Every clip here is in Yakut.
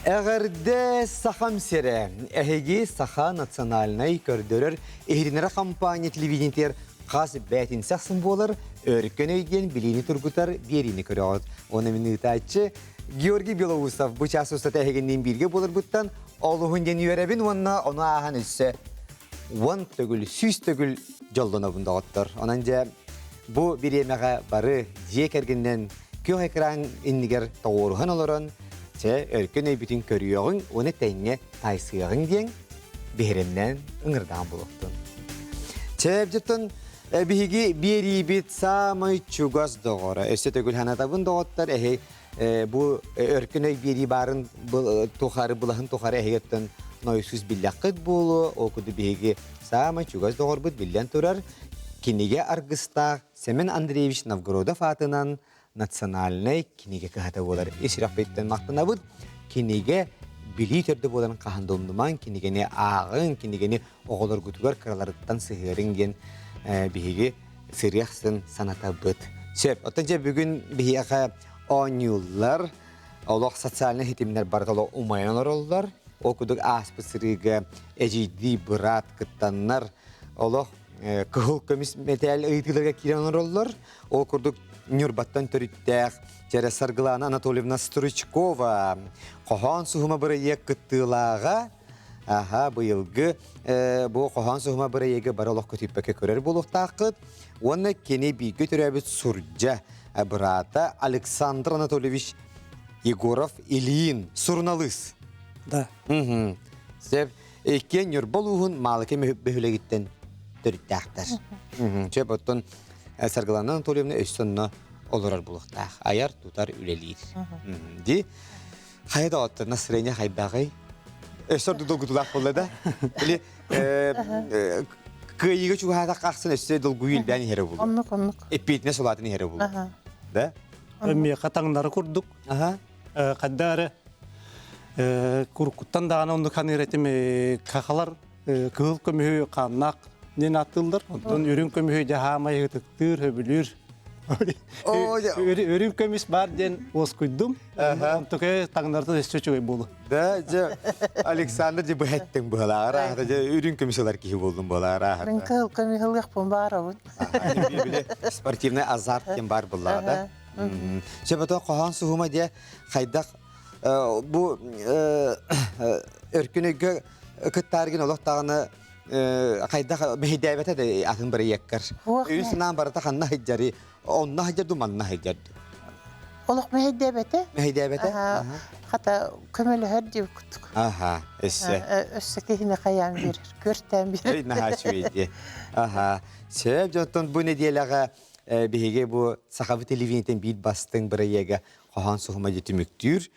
Эҕэрдэ Сахам сирэ! Эһиги Саха национальнай көрдөрөр иһитиннэрэр компания телевидениетигэр хас бээтинсэ ахсын буолар Өркөн өй диэн билиини тургутар биэриини көрөҕүт. Уонна мин ыытааччы Георгий Белоусов бу чаас устата эһигинниин бииргэ буоларбыттан олуһун диэн үөрэбин уонна ону ааһан өссө уон төгүл, сүүс төгүл дьоллонобун доҕоттор. Онон дьэ бу бириэмэҕэ бары дьиэ кэргэнинэн күөх экран иннигэр тоҕуоруһан олорон, чэ, өркөн өйбүтүн көрүөҕүҥ уонна тэҥҥэ таайсыаҕыҥ диэн биһирэмнээн ыҥырдаан булуохтун. Чэ, дьоттон биһиги биэриибит саамай чугас доҕоро. Өссө төгүл санатабын доҕоттор, эһи бу өркөн өй биэрии баарын тухары былаһын тухары эһигиттэн нойсус биллэххит буолуо, ол курдук биһиги саамай чугас доҕорбут биллэн турар кинигэ аргыстаах Семен Андреевич Новгородов аатынан национальнай кинигэ кыһата буолар. Ис сүрэхпиттэн махтанабыт. Кинигэ билии төрдө буоларын хаһан да умнумаҥ, кинигэни ааҕыҥ, кинигэни оҕолоргутугар кыраларыттан сыһыарыҥ диэн биһиги сырыахсын санатабыт. Сөп. Оттон дьэ бүгүн биһиэхэ оонньууллар, олох социальнай ситимнэр барыта олох умайан олороллор. Ол курдук ааспыт сырыыга эдьиийдии быраат кыттаннар олох кыһыл көмүс мэтээл ыйытыыларга киирэн олороллор. Ол курдук Ньурбаттан төрүттээх Чэрэ Саргылаана Анатольевна Стручкова хоһоон суһума бырайыак кыттыылааҕа Аха, быйылгы бу хоһоон суһума бырайыагы бары олох көтүппэккэ көрөр буолуохтааххыт. Уонна кини бииргэ төрөөбүт сурдьа быраата Александр Анатольевич Егоров Ильин суруналыыс. Да. Сөп. Иккиэн Ньурба улууһун Маалыкай бөһүөлэгиттэн төрүттээхтэр. Сөп, оттон Саргылана Анатольевна өссө онно олорор буолуохтаах. Айар, тутар, үлэлиир. Ди. Хайа да оттон настроение хайдаҕый? Өссө ордук долгутуулаах буолла да. Или кыайыыга чугаһаатах ахсын өссө долгуйуу илбээн иһэрэ буолуо. Оннук, оннук. Эппиэтинэс улаатан иһэрэ буолуо. Да? Миэхэ таҥнары курдук. Аха. Хадда эрэ куруккуттан даҕаны оннук ханыыр этим хахалар кыһыл көмүһү хааннаах диэн ааттыыллар. Онтон үрүҥ көмүһү дьаһаамай ытыктыыр, хөбүлүүр. Үрүҥ көмүс баар диэн уоскуйдум. Онтука таҥнарта өссө үчүгэй буолу. Да, дьэ, Александр дьэ быһаттыҥ быһалааҕар аахата дьэ үрүҥ көмүс ылар киһи буоллум буолаар аахата. Үрүҥ кыһыл көмүс ылыахпын баарабын. Спортивный азарт диэн баар буллаҕа да. Сөбөтө хоһоон суһума диэ хайдах бу өркүн өйгө кыттааргын олох даҕаны хайдах мэһэйдээбэтэ да атын бырайыаккар. Өйүн санаан барыта ханна сылдьары, онно сылдьар ду манна сылдьар ду? Олох мэһэйдээбэтэ. Мэһэйдээбэтэ? Хата көмөлөһөр диэбит курдук. Аха, өссө. Өссө киһини хайаан биэрэр, күөртээн биэрэр. Наһаа үчүгэй дии. Аха. Сөп, дьонтон бу нэдиэлэҕэ биһиги бу Сахабыт телевидениетин биир бастыҥ бырайыага хоһоон суһума дьэ түмүктүүр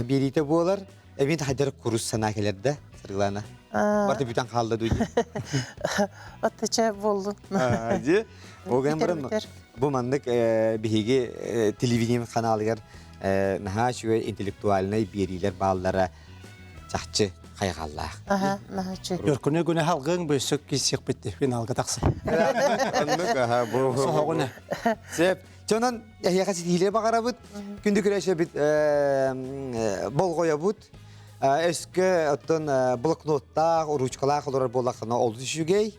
биэриитэ буолар. Эбин хайдар курус санаа кэлэр да, Саргылана? Барыта бүтэн хаалла дуу дии. Отточа буоллун. Дии. Ол гынан баран бу маннык биһиги телевидение ханаалыгар наһаа үчүгэй интеллектуальнай биэриилэр бааллара чахчы хайҕаллаах. Аха, наһаа үчүгэй. Өркүнэ күнэ халгыҥ бөссөк киссиэхпит финалга тахса. Оннук аха бу. Соһоҕуна. Сөп. Чонон эһиэхэ ситиһиилэри баҕарабыт. Күндү күрэшэбит болҕойобут. Өскө оттон блокноттаах, ручкалаах олорор буоллаххына олус үчүгэй.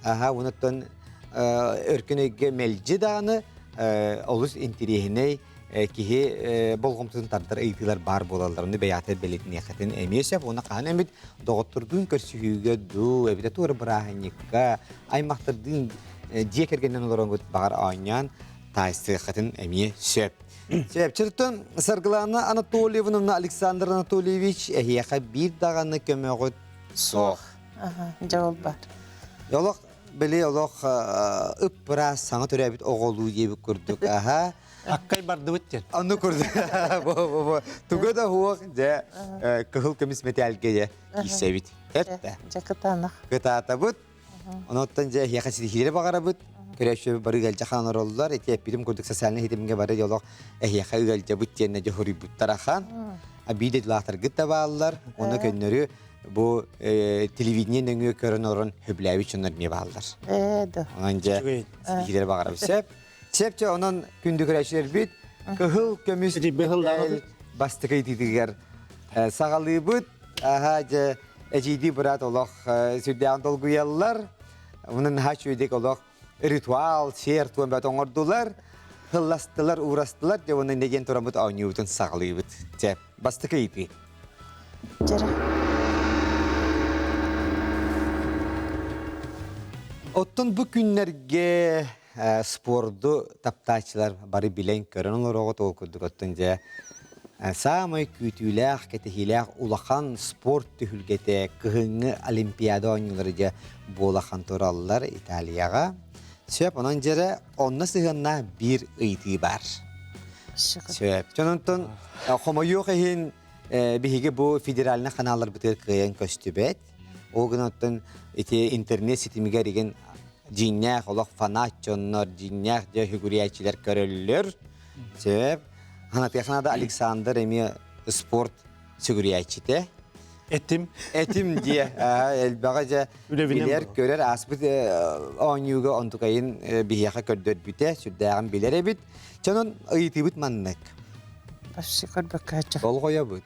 Аха, онуттан өркөн өйгө мэлдьи даҕаны олус интириэһинэй киһи болҕомтотун тардар ыйытыылар баар буолаллар. Ону бэйэҕитэ бэлиэтиниэххитин эмиэ сөп. Уонна хаһан эмит доҕоттордуун көрсүһүүгэ дуу, эбэтэр туора бырааһынньыкка, аймахтардыын дьиэ кэргэнинэн олороҥҥут баҕар оонньоон таайсыаххытын эмиэ сөп. Сөп. Чыртын Саргылана Анатольевна, Александр Анатольевич эһиэхэ биир даҕаны көмөҕүт суох. Дьэ ол бар. Олох били олох ып-ыраас саҥа төрөөбүт оҕолуу диэбит курдук. Аха. Аккай бардыбыт диэн. Онну курдук. Бу бу туга да хуох дьэ кыһыл көмүс мэтээлгэ дьэ киирсэбит. Эттэ. Дьэ кытаанах. Кытаатабыт. Онуттан дьэ эһиэхэ ситиһиилэри баҕарабыт. Көрөөччү бары ыалдьа хаан олороллор. Ити эппитим курдук социальнай ситимҥэ бары олох эһиэхэ ыалдьабыт диэннэ дьоһуруйбуттар ахан. Биир дойдулаахтаргыт да бааллар. Онно көннөрү бу телевидение нөҥүө көрөн олорон хөбүлээбит дьоннор эмиэ бааллар. Ээ да. Онон дьэ ситиһиилэри баҕарабыт. Сөп. Сөп чэ онон күндү көрөөччүлэрбит кыһыл көмүс бастакы ыйытыытыгар. Саҕалыыбыт. Аха, дьэ, эдьиийдии быраат олох сүрдээҕин долгуйаллар. Онон наһаа үчүгэйдик олох ритуал, сиэр-туом бөт оҥордулар. Һылластылар, уурастылар. Дьэ, уонна инньэ диэн тураммыт оонньуубутун саҕалыыбыт. Дьэ, бастакы ыйытыы. Дьэрэ. Оттон бу күннэргэ спорду таптааччылар бары билэн-көрөн олороҕут ол курдук оттон дьэ саамай күүтүүлээх, кэтэһиилээх улахан спорт түһүлгэтэ кыһыҥҥы Олимпиада оонньуулара дьэ буолахан тураллар Италияҕа. Сөп, онон дьэрэ онно сыһыаннаах биир ыйытыы баар. Сөп. Дьон хомойуох иһин биһиги бу федеральнай ханаалларбытыгар кыайан көстүбэт. Ол гынан оттон ити интернет ситимигэр игин дьиҥнээх олох фанат дьоннор, дьиҥнээх дьэ үгүрүйээччилэр көрөллөр. Сөп. Ханатыаханада Александр эмиэ спорт сүгүрүйээччитэ. Этим. Этим диэ. Элбэҕи дьэ билэр, көрөр, ааспыт оонньууга онтукайын биһиэхэ көрдөрбүтэ, сүрдээҕин билэр эбит. Чонон ыйытыыбыт маннык. Почти көрбөккө Болҕойобут.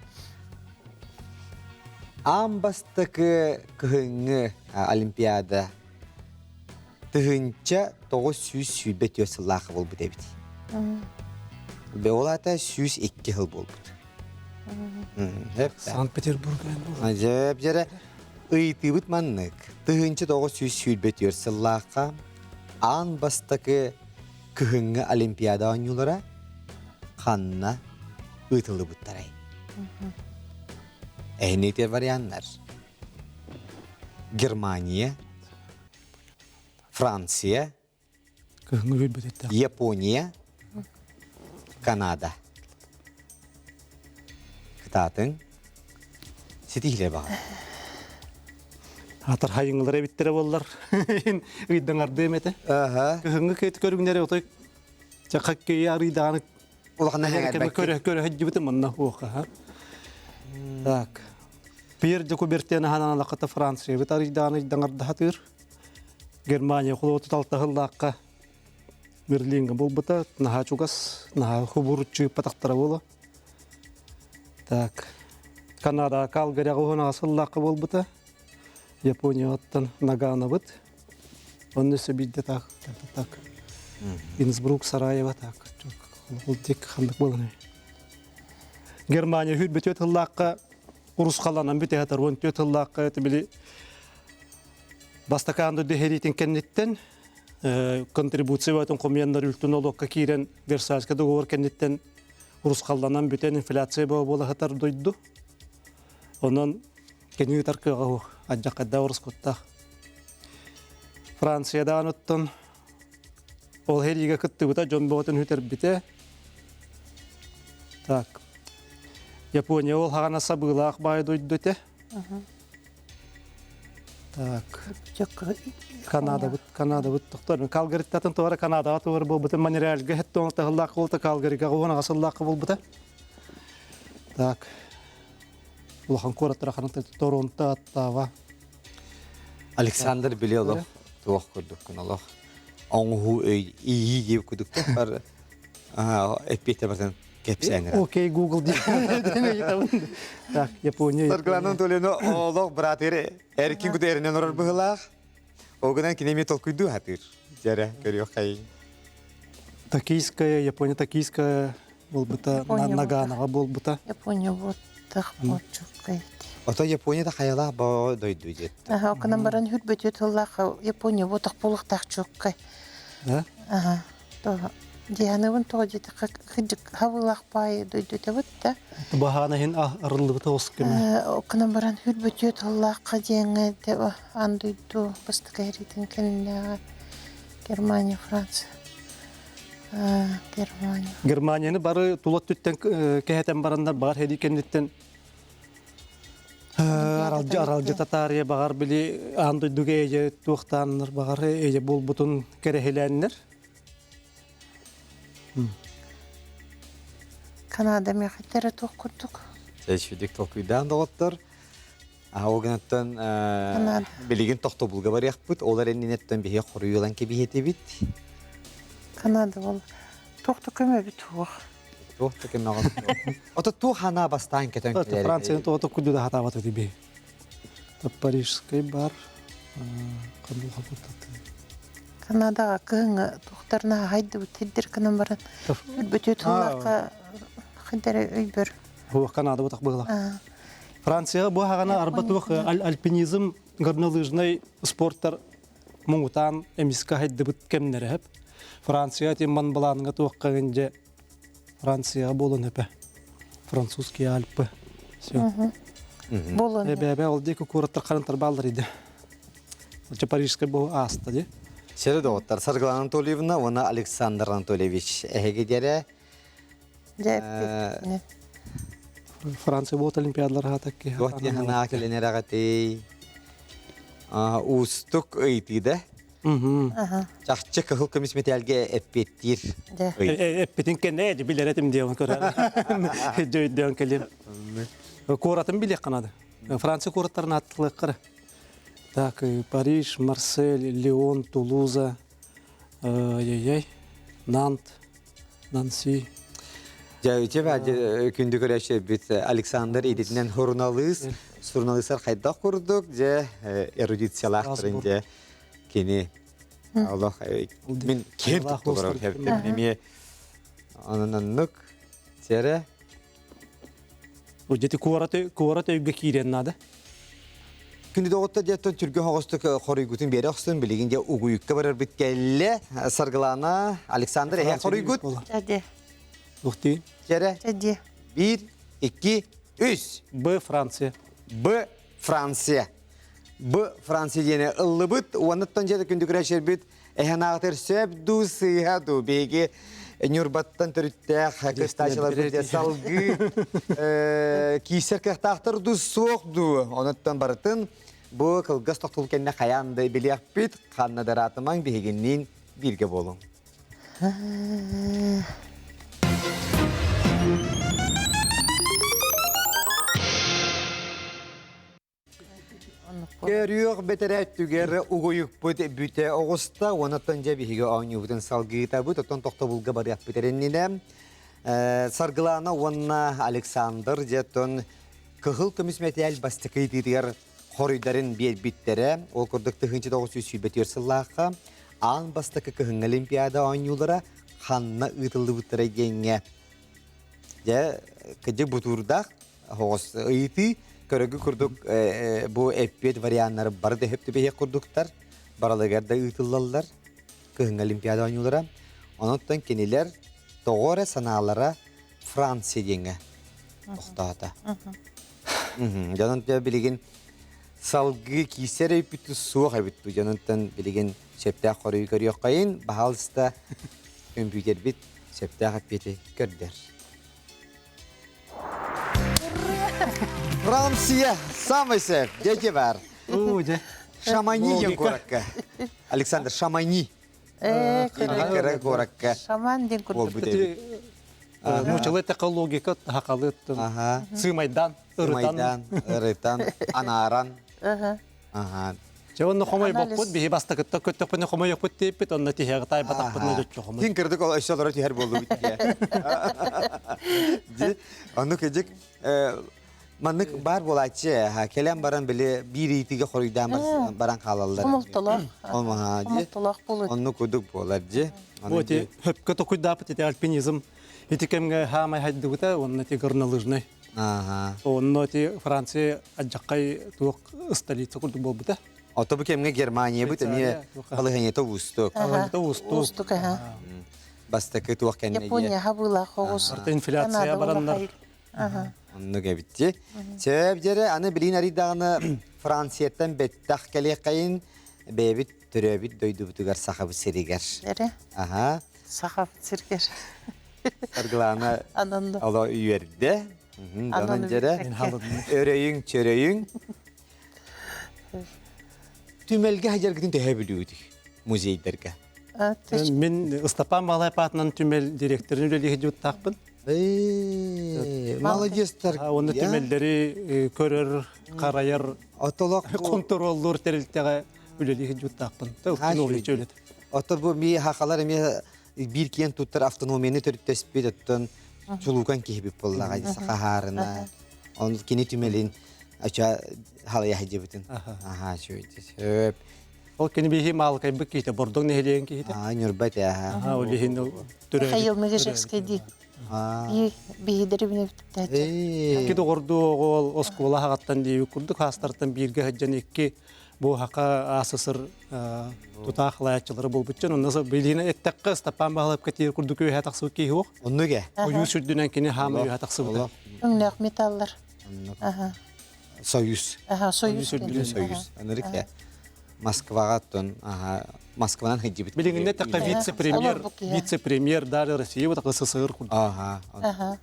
Аан бастакы кыһыҥҥы Олимпиада 1924 сыллаахха буолбут эбит. Ол аата 102 сыл буолбут. Санкт-Петербург Дьэп дьэрэ ыйытыыбыт маннык. 1924 сыллаахха аан бастакы кыһыҥҥы Олимпиада оонньуулара ханна ыытыллыбыттарай? Эһиниитэ варианнар. Германия, Франция, Япония, Канада. Кытаатыҥ. Ситиһилэ баҕар. Атар хайыҥылар эбиттэрэ буоллар ыйдаҥардыам этэ. Кыһыҥҥы кыйыт көрүҥнэри отой хоккейи арыйдаҕаны улаханна көрө көрө сылдьыбытым манна уоха. Так. Пьер де Кубертен аһанан алаката Франциябыт арыйдаҕаны ыйдаҥардаһатыыр. Германия холуоту талтаһыллаахха Берлинга буолбута наһаа чугас, наһаа хубуруччу ыппатахтара буолуо. Так, Канадаҕа Калгаряҕа уһун сыллаахха буолбута. Японияттан Наганабыт. Онно өссө биирдэ так, так, Инсбрук, Сараево так. Ол тик ханнык буолан Германия хүрбүтүө тыллаахха урусхаланан бүтэ 14 тыллаахха били Бастакаан дойду сэриитин кэнниттэн контрибуция бөтөн хомуйаннар үлтүн олуокка киирэн Версальскай договор кэнниттэн урусхалланан бүтэн инфляция бөҕө буола сытар дойду. Онон кини ыытар кыаҕа суох, адьаххайдаах урускуттаах. Франциядаан оттон ол сэриигэ кыттыбыта, дьон бөҕөтүн сүтэрбитэ. Так. Япония ол хаҕана сабыылаах баай дойду этэ. Так. Канадабыт, Канадабыт тохтор. Калгариттатын туора Канадаҕа туора буолбута. Монреальга хеттон тахыллаах буолта, Калгарига уон аҕасыллаах буолбута. Так. Улахан куораттара ханан Торонто, Оттава. Александр Белелов туох курдуккун олох оҥоһуу өй ийии диэбит курдук бар эппиэттэ бартан кэпсээн Окей, Google диэн Так, Япония. Саргылана Анатольевна олох быраатыгар эркин куту эринэн олорор быһыылаах. Ол гынан кини эмиэ толкуйдуу сатыыр. Дьэрэ, көрүөх Токийская, Япония Токийская буолбута, Наганаҕа буолбута. Япония буоттах буочуккай. Ото Япония да хайалаах боо дойду диэт. Аха, окунан баран хүрбөтү тыллаах Япония буотах буолуохтаах чуоккай. Да? Аха. Дианыбын тоҕо диэтэххэ кырдьык хабылаах баайы дойдутабыт да. Баһаана иһин арыллыбыта ос көмө. Окунан баран хүрбөтүө тыллаахха диэҥҥэ аан дойду бастакы сэриитин кэннинээҕи Германия, Франция. Германия. Германияны бары тула өттүттэн кэһэтэн бараннар баҕар сэрии кэнниттэн аралдьы аралдьы татаарыйа баҕар били аан дойдуга эйэ туохтааннар баҕар эйэ буолбутун кэрэһилээннэр Канада миэхэ туох курдук. Чэйшүдүк толкуйдаан доҕоттор. Ол гынаттан билигин тохтобулга барыахпыт. Ол эрэннинэттэн биһи хоруйулан кэбиһэтибит. Канада бол. Туох да көмөбүт туох. Туох да кэмэҕэ суох. Ото туох ханаа бастаан кетен кэлэр. Францияны тоҕо токкуйду да хатаабат этиби. Парижскай бар. Канадаҕа кыһыҥҥы туохтарына хайдыбыт сирдэр гынан баран бүтү тыллаахха хайдары өйбөр. Хуох Канада бутах быһыла. Францияҕа бу хаҕана арба туох альпинизм горнолыжнай спорттар муҥутаан эмискэ хайдыбыт кэмнэрэ хөп. Франция тимман былааныҥа туохха дьэ Францияҕа буолан өпө. Французские Альпы. Все. Буолан. Эбээбэ ол диэки куораттар харын тарбааллар иде. Оччо Парижскай бу ааста ди. Сері доҕоттор, Саргылана Анатольевна уонна Александр Анатольевич эһиги диэрэ Дьэ, Франция буолт олимпиадалар хаатакки. Туох диэн санаа кэлэн эрэҕитий? Уустук ыйытыы Чахчы кыһыл көмүс мэтээлгэ эппиэттиир. Эппитин кэннэ билэр этим диэн көрөр. Дөйдөөн кэлим. Куоратын билиэххэ наада. Франция куораттарын ааттылыаххара. Так, Париж, Марсель, Лион, Тулуза, ай-яй-яй, Нант, Нанси. Дьэ, күндү көрөөччү Александр идэтинэн суруналыыс, суруналыыстар хайдах курдук дьэ эрудициялаахтарын дьэ кини олох мин киэн туттулар эмиэ онон сэрэ Дьэти куорат куорат өйгө киириэн наада. Күндү доҕоттор диэттэн түргэн оҕостук хоруйгутун биэрэ охсун билигин дьэ угуйукка барарбыт кэллэ. Саргылана Александр эһэ хоруйгут. Дьэ. Ухти. Дьэрэ. Дьэ. Биир, икки, үс. Б Франция. Б Франция. Б Франция диэни ыллыбыт. Уоннаттан дьэ күндү күрэшербит Эһэнаатыр сөп дуу, сыыһа дуу, биһиги Ньурбаттан төрүттээх кыстаачыларбыт дьэ салгыы киирсэр кыахтаахтар дуу, суох дуу. Онуттан барытын бу кылгас тохтул кэннэ хайаан да билиэхпит, ханна да ыраатымаҥ биһигинниин бииргэ буолуҥ. Көрүөх бэтэрээ өттүгэр угуйукпут бүтэ оҕуста, онон дьэ биһиги оонньуубутун салгыытабыт, оттон тохтобулга барыахпыт эрэннинэ. Саргылаана уонна Александр дьэ оттон кыһыл көмүс мэтээл бастакы ыйытыытыгар хоруйдарын биэрбиттэрэ. Ол курдук 1924 сыллаахха аан бастакы кыһыҥҥы Олимпиада оонньуулара ханна ыытыллыбыттара диэҥҥэ дьэ кыдьык бутуурдаах Оҕус ыйытыы көрөгү курдук бу эппиэт варианнары бары да сөп түбэһиэх курдуктар, баралыгар да ыытыллаллар кыһыҥҥы Олимпиада оонньуулара. Онон кинилэр тоҕо эрэ санаалара Франция диэҥҥэ тохтоото. Дьонон билигин салгыы киирсэр өйбүт суох эбит бу дьонунтан билигин сөптөөх хоруйу көрүөххэйин, баһаалыста көмпүүтэрбит сөптөөх эппиэти көрдөр. Франция самый сөп. Дети бар. Шамани диэн куоракка. Александр Шамани. Кыра куоракка. Шаман диэн курдук. Нуучалыы эттэххэ логика хахалыт сыымайдан, ырытан. Ырытан, анааран. Аха. Чэ онно хомойбоппут, биһи бастакытта көттөхпүнэ хомойоппут диэппит, онно тиһэҕи таайбатахпытына дьоччу хомой. Тин кырдык ол өссө олоро түһэр буоллубут дии. Ди, онну кыдьык маннык бар буолааччы кэлэн баран били биир иитигэ хоруйдаан баран хаалаллар. Хомолтолоох. Омаха ди. Хомолтолоох буолуо. Онну кудук буолар ди. Бу ити хөпкө токуйдаапыт ити альпинизм ити кэмҥэ хаамай хайдыбыта уонна ити горнолыжный Онно ити Франция алдьархай туох столица курдук буолбута. Ото бу кэмҥэ Германиябыт эмиэ балаһыанньата уустук. Балаһыанньата уустук. Уустук аха. Бастакы туох кэннэ Япония хабыылаах оҕус. Арта инфляция бараннар. Оннук эбитти. Сөп дьэрэ аны билин арыйдаҕына Францияттан бэттэх кэлиэххэйин бэйэбит төрөөбүт дойдубутугар Сахабыт сиригэр. Эрэ. Аха. Сахабыт сиригэр. Саргылаана оло үөрдэ. Дьонун дьэрэ өрөйүҥ, чөрөйүҥ. Түмэлгэ хадьаргытын төһө бүлүүгүтүй музейдарга? Мин Ыстапаан Баалай аатынан түмэл директорын үлэлии сылдьыбыттаахпын. Молодецтар. Уонна түмэллэри көрөр, харайар, Отолох контроллуур тэрилтэҕэ үлэлии сылдьыбыттаахпын. Ото бу ми хахалар эмиэ биир киэн туттар автономияны төрүттөспүт оттон Чулуукан киһи буоллаҕа дии саха хаарына. Оны кини түмэлин ача халайа сылдьыбытын. Аха, сөп. Ол кини биһи маалыкайбыт киһитэ, Бордоҥ нэһилиэгин киһитэ. Аа, Ньурба этэ, аха. Аха, ол иһин ол төрөөбүт. Михаил Мегежекский дии. Биһидери билэбиттээччи. Икки доҕордуу оҕо ол оскуола аһаҕаттан диэбит курдук хаастартан бииргэ сылдьан икки бу хака АССР тутаах халаяччылары буолбут дьон. Онно билиһин эттэххэ Степан Баһылапка тиийэр курдук үөһэ тахсыбыт киһи суох. Оннук ээ. Ойуу сүрдүнэн кини хаама үөһэ тахсыбыта. Өҥнөөх металлар. Союз. Союз. Союз. Анырык Москваҕа оттон Москванан сылдьыбыт. Билиҥҥинэ тэххэ вице-премьер, вице-премьер даже Россия вот СССР курдук. Ага.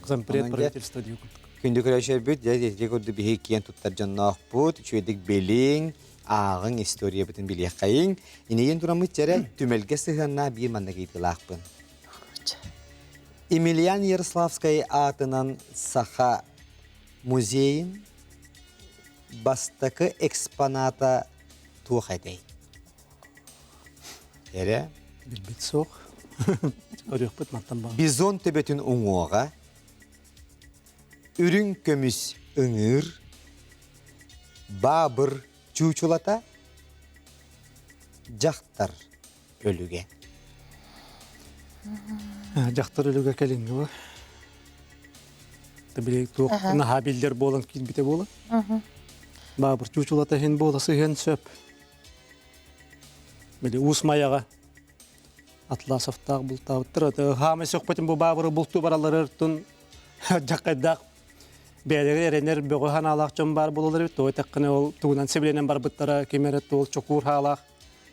Зампред правительства дии курдук. Күндү көрөөччүлэрбит, дьэ ити курдук биһиги киэн туттар дьонноохпут, үчүгэйдик билиҥ, ааҕыҥ историябытын билиэххэйиҥ. Инигин тураммыт дьэрэ түмэлгэ сыһыаннаах биир маннык ыйытыылаахпын. Емельян Ярославскай аатынан Саха музейын Бастакы экспоната туох этэй? Эрэ? Билбит суох. Көрүөхпүт мантан баҕар. Бизон төбөтүн уҥуоҕа, үрүҥ көмүс ыҥыыр, баабыр чуучулата, дьахтар өлүгэ. Дьахтар өлүгэ кэлиҥҥи бар. Били туох наһаа биллэр буолан киирбитэ буола. Баабыр чуучулата иһин буола сыһыан сөп. Били Уус Майаҕа Атласовтаах бултаабыттар. Хаамай сөхпөтүн бу баабыры бултуу бараллар өртүн дьаккайдаах бэйэлэрэ эрэнэр бөҕө санаалаах дьон баар буолалар эбит. Тоҕо эттэххинэ ол тугунан сэбилэнэн барбыттара ким эрэ туол чокуур хаалаах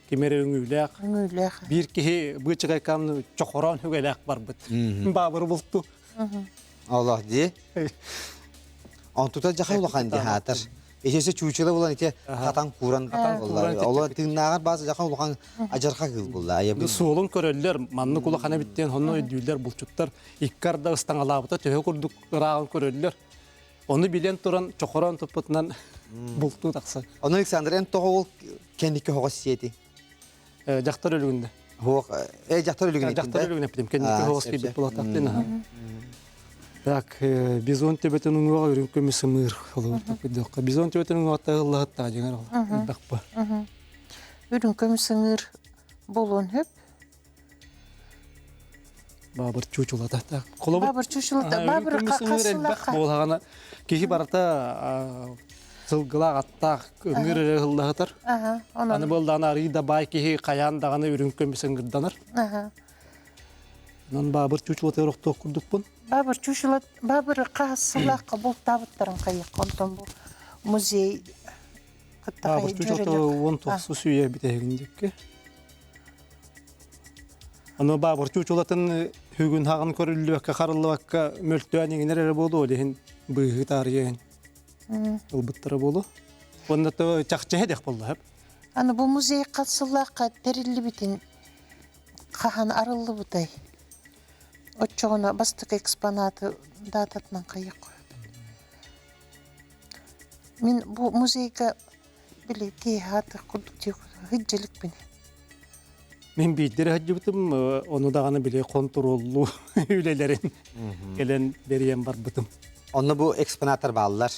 ким эрэ үҥүүлээх. Үҥүүлээх. Биир киһи быычыкайкаан чохороон үгэлээх барбыт. Баабыры булту. Олох дии. Онтута дьахай улахан дии хаатар. Ичесе чуучула булан ити хатан кууран Оло тыыннааҕар баасы жахан улахан ажарха кыыл булла. Айабын. Суолун көрөллөр, маннык улахан эбиттен honно өйдүүллэр булчуттар икки арда ыстаҥалаабыта төһө курдук ырааҕын көрөллөр. Ону билэн туран чохороон туппутунан бултуу тахсар. Ону Александр эн тоҕо ол кэнники хоҕос сиэти? Дьахтар өлүгүндэ. Хуох э дьахтар өлүгүн Дьахтар өлүгүн эппитим. Кэнники хоҕос киирбит буолатахтын. Так, бизон төбөтүн уҥуоҕа үрүҥ көмүс ымыыр холобурдук көрдөххө. Бизон төбөтүн уҥуоҕа ыллаһыттаа дьиҥэр ол элбэх ба. Үрүҥ көмүс ыҥыыр буолуон сөп. Баабыр чуучулата. Холобур Баабыр чуучулата. Баабыр элбэх буолаҕына киһи барыта сылгылаах аттаах ыҥыыр эрэ ыһыллаһытар. Аны буоллаҕына арыый да баай киһи хайаан даҕаны үрүҥ көмүс ыҥырданар. Онон баабыр чуучулата охтуох курдукпун. Баабыр чуучулат баабыр хаһыс сыллаахха бултаабыттарын хайыахха онтон бу музей кытта Баабыр чуучулата уон тохсус үйэ бүтэһигин диэкки. Аны баабыр чуучулатын хүгүн хаҕын көрүллүбэккэ харыллыбакка мөлтөөн иҥинэр эрэ буолуо ол иһин быыһыы таарыйа ылбыттара буолуо. Уонна то чахчы дэх буолла Аны бу музей хас сыллаахха тэриллибитин хаһан арыллыбытай? Оччоҕуна бастакы экспонаты даататынан хайыахха Мин бу музейга били киэһэ курдук сылдьа Мин биирдэ сылдьыбытым, ону даҕаны били хонтуруоллуу үлэлэрин кэлэн бэрийэн барбытым. Онно бу экспонаттар бааллар.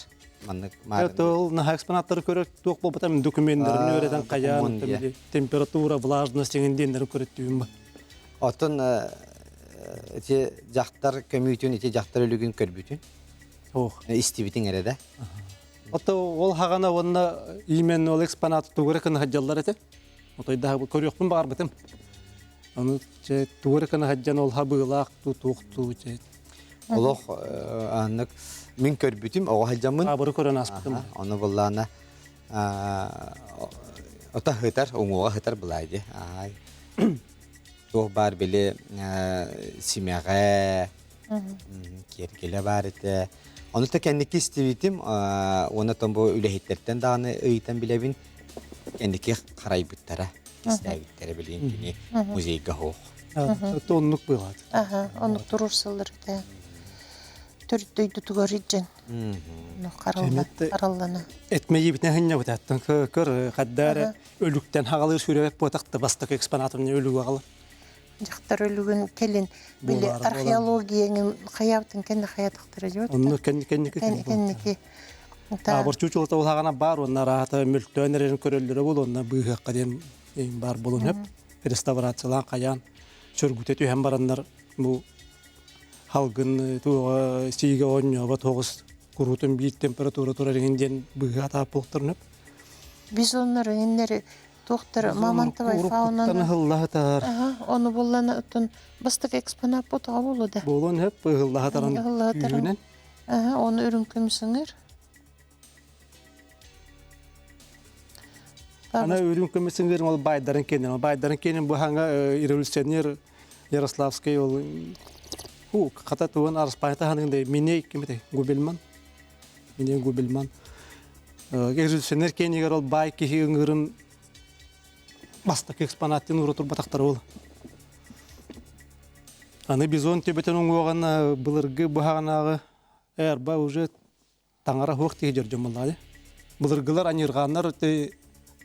Маннык Ол наһаа экспонаттары көрөр туох буолбатам документтарын үөрэтэн хайаан температура, влажность диэн диэннэри көрөттүүм ба. Оттон ити дьахтар көмүүтүн, ити дьахтар өлүгүн көрбүтүн? Ох. Истибитиҥ эрэ да? Ото ол хаҕана уонна именно ол экспонаты тугу эрэ гына сылдьаллар этэ. Отойдаһа көрүөхпүн баҕарбытым. Ону чэ тугу эрэ гына сылдьан ол хабыылаах туу туох туу чэ. Олох аннык мин көрбүтүм оҕо сылдьаммын. Абыры көрөн ааспытым. Ону буллаана ото хытар, уҥуоҕа хытар былаай ди. Аай. Туох баар били симэҕэ, киэргэлэ баар этэ. Ону та кэнники истибитим, уонна оттон бу үлэһиттэртэн даҕаны ыйытан билэбин, кэнники харайбыттара, кистээбиттэрэ билигин кини музейга суох. Это оннук быылаат. Аха, оннук туруорсаллар этэ. Төрүт дойдутугар илдьэн хараллана. Этмейибитин хынньабыт аттан көр хаддаар өлүктэн хагалыыр сүрөбөт буотахта бастакы экспонатым өлүгү аҕалар. Дьахтар өлүгүн кэлин били Буолаары буолан. археологияҥын хайаабытын кэннэ хайатахтара дьот. Онно кэнники Кэнники. Баабыр чуучулата улаҕана баар уонна араата мөлтөөн эрэрин көрөллөрө буолуо уонна быыһыахха диэн баар буолуон сөп. Реставрациялаан хайаан сөргүтэ түһэн бараннар бу халгын туоҕа сиигэ оонньообот оҕус куруутун биир температура турар иһин диэн быыһа атааппылыктарын өп. Бизоннар иҥиннэри туохтар мамонтовай фаунаны ыһыллаһытар. Ону буллана оттон бастакы экспонат бутаҕа буолуо да. Буолуон сөп ыһыллаһытарын күүһүнэн. Оны үрүҥ көмүс ыҥыр. Ана үрүҥ көмүс ыҥыр ол байдарын кэннин. Байдарын кэннин бу хаҥа революционер Ярославский ол ху хата тугун арыспайта ханыгын миней кимите Губельман. Миней Губельман. Революционер кэннигэр ол бай киһи ыҥырын бастакы экспонаттын ура турбатахтар ол. Аны бизон төбөтүн уҥуоҕун былыргы быһаҕынааҕы эрба уже таҥара суох тиһи дьордьон буоллаҕа. Былыргылар аньыырҕааннар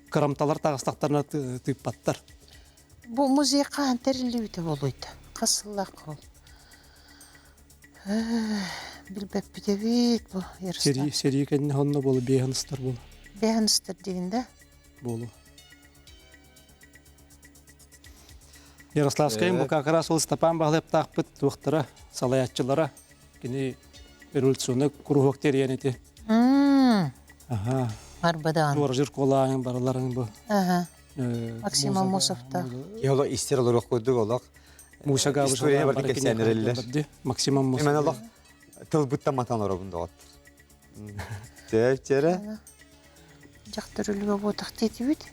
кырамталар таҕыстахтарына тыыппаттар. Бу музей хаһан тэриллибитэ буолуйда? Хас сыллаах ол? Билбэппит эбит бу Сэрии, сэрии кэннэ онно буолу биэһэн ыстар буолу. Биэһэн ыстар диигин да? Буолу. Ярославскайым бу как раз ол Степан Баһылыаптаахпыт туохтара, салайааччылара кини революционный куруһуок тэрийэн ити. Аха. Арбадаан. Туоржир куолааҥ барыларын бу. Аха. Максим Амосовтаах. Киһи истер олоруох курдук олох. Муша История барыта кэпсээн Максим Амосов. Мен олох тылбыттан матан оробун доҕот. Чэ, Дьахтар өлүгэ буотах диэтибит.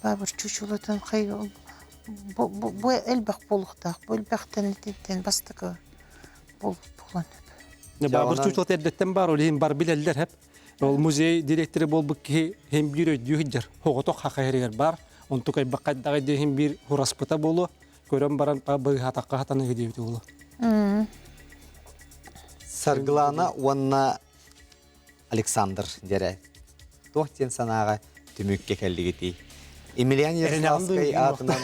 Баабыр чучулатын хай бу, бу, бу элбэх буолуохтаах. Бу элбэхтэн итинтэн бастакы буолан. Баабыр чучулата эрдэттэн баар, ол иһин бар билэллэр хэп. Ол музей директоры буолбут киһи хем биир өйдүү сылдьар. Оҕотох хаха иһэригэр бар. Онтук айбаххайдаҕай диэһин биир хураспыта буолуо. Көрөн баран быыһаатахха хатаныгы диэбит буолуо. Саргылана уонна Александр дьэрэ туох диэн санааҕа түмүккэ кэллигитий? Емельян Ярославскай аатынан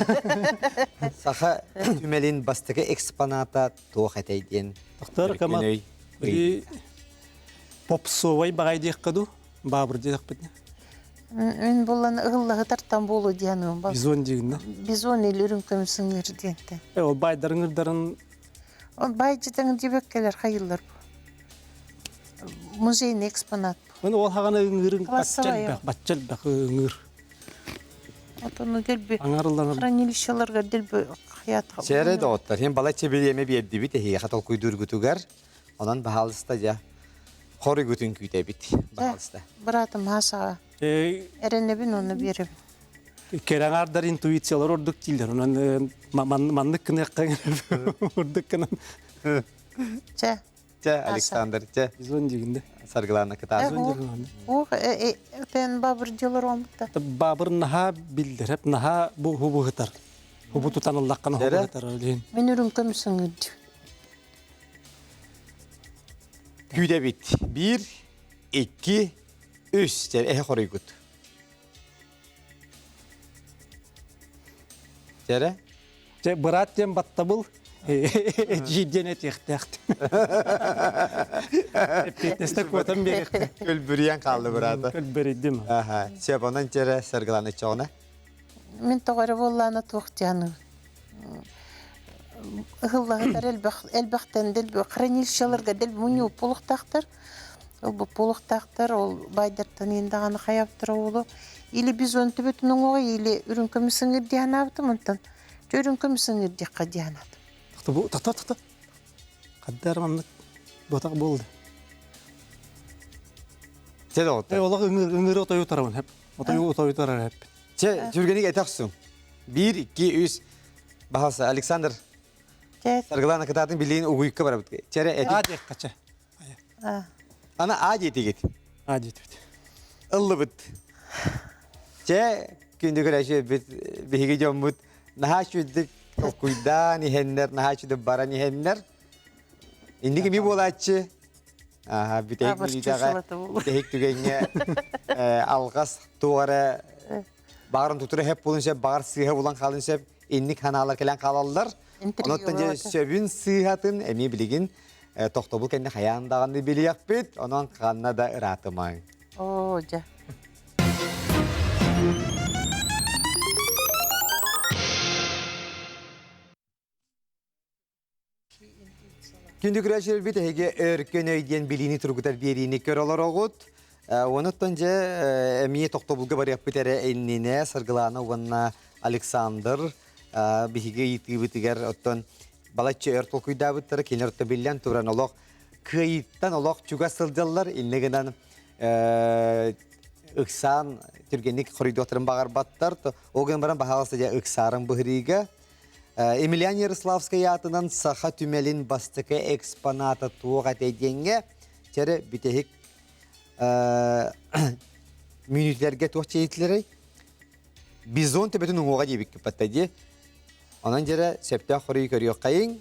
Саха түмэлин бастакы экспоната туох этэй диэн Тохтор кама били попсовай баҕай диэххэ дуу баабыр диэхпит Мин булан ыһыллаһытартан буолу диэн Бизон диигин Бизон или үрүҥ көмүс ыҥыр диэнтэн. Э ол байдарын ырдарын Ол баайдьытаҥ диэбэккэлэр хайыллар бу. Музейный экспонат. Мин ол хаҕана ыҥыырын бачча элбэх, бачча элбэх ыҥыыр. Отону дэлби Аҥарылланар. хранилищеларга дэлби хаят. Сэрэ доҕоттор, һин балачча бириэмэ биэрдибит эһиэхэ толкуйдуургутугар. Онон баһаалыста дьэ хоруйгутун күүтэбит. Баһаалыста. Быраатым хаасаҕа. Эрэнэбин уонна биэрэбин. Кэрэ аҥаардар интуициялар ордук дииллэр. Онон маннык гыныахха ордук гынан. Чэ, Чэ, Александр, чэ. Бизон дигинде. Саргылана кытаатын. Ох, тен бабыр дьылар омта. Бабыр наха билдереп, наха бу хубу хытар. Хубу тутан ыллаққана хубу хытар олин. Мен үрүн көмүсүңүд. Күүдэбит. Бир, икки, үс. Эһэ хоруйгут. Чэрэ? Чэ, быраат диэн баттабыл, эдьиий диэн этиэхтээхтин. Эппиэтинэстэ куотан биэриэхтэ. Көлбүрүйэн хаалды быраата. Көлбөрүйдүм. Аха. Сөп, онон чэрэ саргылана чоҕуна. Мин тоҕо эрэ буоллаана туох дианы ыһыллаһытар элбэх элбэхтэн дэлби хранилищеларга дэлби мунньуу пулуктаахтар Ол боппуолуктаахтар, ол байдартан иин даҕаны хайаптара уолу или бизон төбөтүн уҥуоҕа, или үрүҥ көмүс ыҥыыр дии санаабытым, онтон дьэ үрүҥ көмүс ыҥыыр диэххэ дии санаатым. Тохто бу тохто тохто. Хаддар маннык ботах буолду. Чэ доҕоттор. Э олох ыҥыр ыҥыры отойу тарабын хеп. Отойу отойу тарар хеп. Чэ, түргэник этэх Биир, икки, үс. Баһалса, Александр. Саргылана кытаатын билиин угуйка барабыт. Чэрэ эти. А диэххэ чэ. Ана А диэтигит. А диэтибит. Ыллыбыт. Чэ, күндү көрөөчү биһиги дьоммут наһаа үчүгдүк толкуйдаан иһэннэр, наһаа үчүгдүк баран иһэннэр. Инники ми буолааччы. Аха, бүтэһик мүнүүтэҕэ, бүтэһик түгэҥҥэ алҕас туох эрэ баҕарын тутура хэп булун сөп, баҕар сыыһа булан хаалын сөп. инник ханаалар кэлэн хаалаллар. Онуттан дьэ сөбүн сыыһатын эмиэ билигин тохтобул кэннэ хайаан даҕаны билиэхпит, онон ханна да ыраатымаҥ. Оо, дьэ. Күндү көрөөччүлэрбит эһиги өркөн өй диэн билиини тургутар биэриини көрө олороҕут. Онуттан дьэ эмиэ тохтобулга барыахпыт эрэ иннинэ Саргылаана уонна Александр биһиги ыйытыыбытыгар оттон балачча өр толкуйдаабыттара кинилэр оттон биллэн туран олох кыайыыттан олох чугас сылдьаллар иннэ гынан ыксаан түргэнник хоруйдуохтарын баҕарбаттар ол гынан баран баһаалыста дьэ ыксаарын быһырыыга Емельян Ярославскай аатынан Саха түмэлин бастакы экспоната туох этэй диэҥҥэ чэрэ бүтэһик мүнүүтүлэргэ туох чэйитлэрэй бизон төбөтүн уҥуоҕа диэбиккит батта дии. Онон дьэрэ сөптөөх хоруй көрүөххэйиҥ.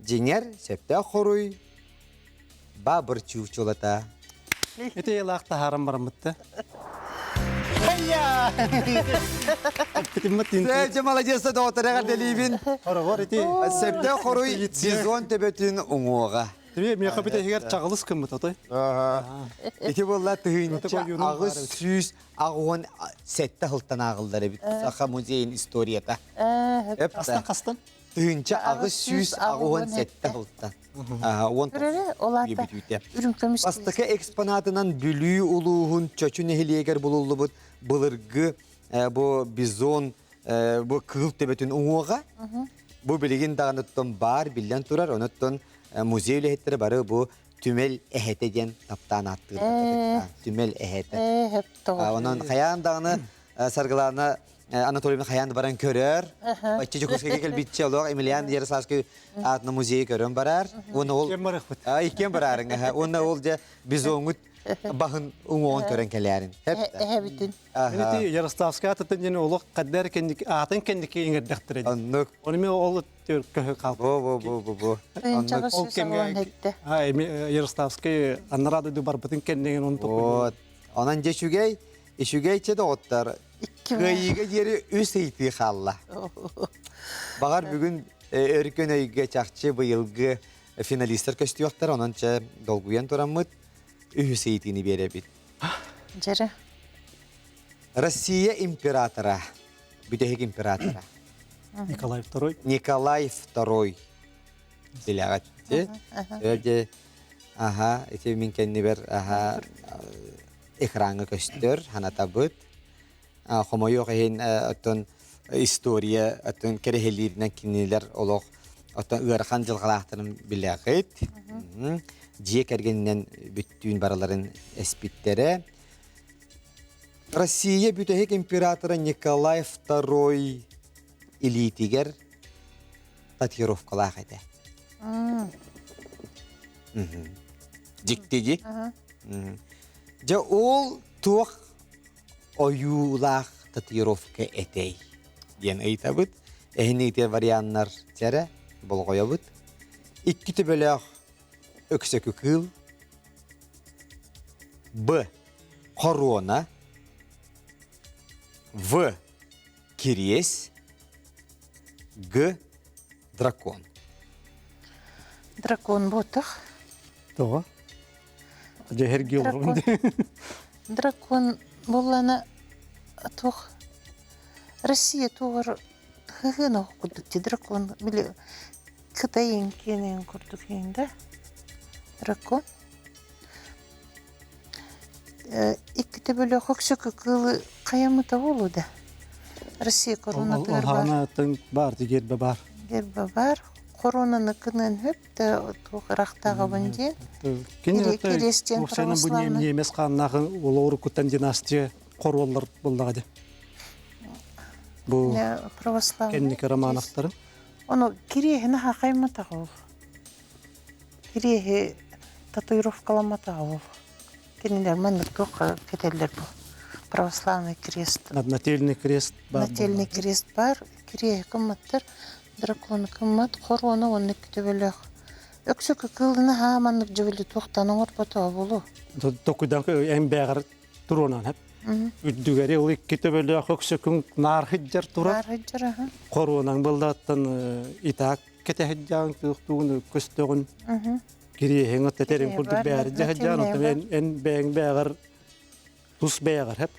Дьиҥэр сөптөөх хоруй баабыр чуучулата. Ити ыйлаах таһааран бараммытта. Хайя! Дьэ, молодец доҕоттор эҕэрдэлиибин. Хороҕор ити Сөптөөх хоруй бизон төбөтүн уҥуоҕа. Түбэ миэхэ бүтэһигэр чаҕылыс гыммыт отой. Ити буолла 1887 сылтан ааҕыллар эбит Саха музейын историята. Хастан хастан? 1887 сылтан. Бастакы экспонатынан Бүлүү улууһун Чочу нэһилиэгэр булуллубут былыргы бу бизон бу кыыл төбөтүн уҥуоҕа. Бу билигин даҕаныттан баар биллэн турар, онуттан музей үлэһиттэрэ бары бу түмэл эһэтэ диэн таптаан ааттыыллар. Түмэл эһэтэ. Онон хайаан даҕаны Саргылаана Анатольевна хайаан да баран көрөр. Иччи Дьокуускайга кэлбитчэ олох Емельян Ярославский аатына музейы көрөн барар. Уонна ол Иккиэн барыахпыт. Иккиэн бараарыҥ. Уонна ол дьэ бизоҥут баһын уҥуоҕун көрөн кэлээрин. Эһэбитин. Ити Ярославскай аатыттан диэн олох хаддар кэнники аатын кэнники иҥэрдэхтэрэ. Оннук. Оны мен ол көһө қалды. Бу бу бу бу бу. Ол кэмҥэ Ярославскай анараа дойду барбытын кэннигин оны Вот. Онон дьэ үчүгэй, үчүгэй чэ доҕоттор. Кыайыыга диэри үс ыйтыы хаалла. Баҕар бүгүн өркөн өйгө чахчы быйылгы финалистар көстүөхтэр, онон чэ долгуйан тураммыт үһүс ыйытыыны биэрэбит. Дьэрэ. Россия императора, бүтэһик императора. Николай II. Николай II. Билэҕит. Дьэ, аха, ити мин кэннибэр аха экраҥҥа көстөр, ханатабыт. Хомойуох иһин оттон история оттон кэрэһилииринэн кинилэр олох оттон ыарахан дьылҕалаахтарын билэҕит. Дьиэ кэргэнинэн бүттүүн барыларын эспиттэрэ. Россия бүтэһик императора Николай II илиитигэр татуировкалаах этэ. Дьикти дии. Дьэ ол туох ойуулаах татуировка этэй диэн ыйытабыт. Эһиниите варианнар чэрэ болҕойобут. Икки төбөлөөх өксөкү кыыл. Б. Хоруона. В. Кириэс. Г. Дракон. Дракон буотах. Тоҕо? Дьэһэрги олорун. Дракон буоллана туох Россия туоҕар хыһыан оһох курдук ти дракон били Кытайын киэнин курдук да дракон икки төбөлөөх өксөкү кыылы хайаммыта буолуо да Россия коронатыгар бар бар гербе бар гербе бар коронаны кынын хөп да туох ырахтааҕыбын диэн Кини уопсайынан бу немец хааннаахы олоорукуттан династия хоруоллар буоллаҕа дии. Бу православный кэнники Романовтары. Ону кириэһини хахайматаҕа ол. Кириэһи татуировкаламматаҕа ол. Кинилэр маннык туохха кэтэллэр бу православный крест. Нательный крест бар. Нательный крест бар. Кириэһи кымматтар, дракону кыммат, хоруону уонна төбөлөөх. Өксөкү кыылына хаа маннык дьыбили туохтан оҥорботоҕо буолуо. Токуйдан эн бэҕэр туруонан хэп. Үрдүгэри ол икки төбөлөөх өксөкүн наар сылдьар турар. Наар сылдьар, аха. Хоруонаҥ быллааттан итаак кэтэһиддьаан туохтуугун көстөҕүн кириэһиҥ оттэтерин курдук бээри дьаһадьаан оттон эн бэйэҥ бээҕэр тус бэйэҕэр хэп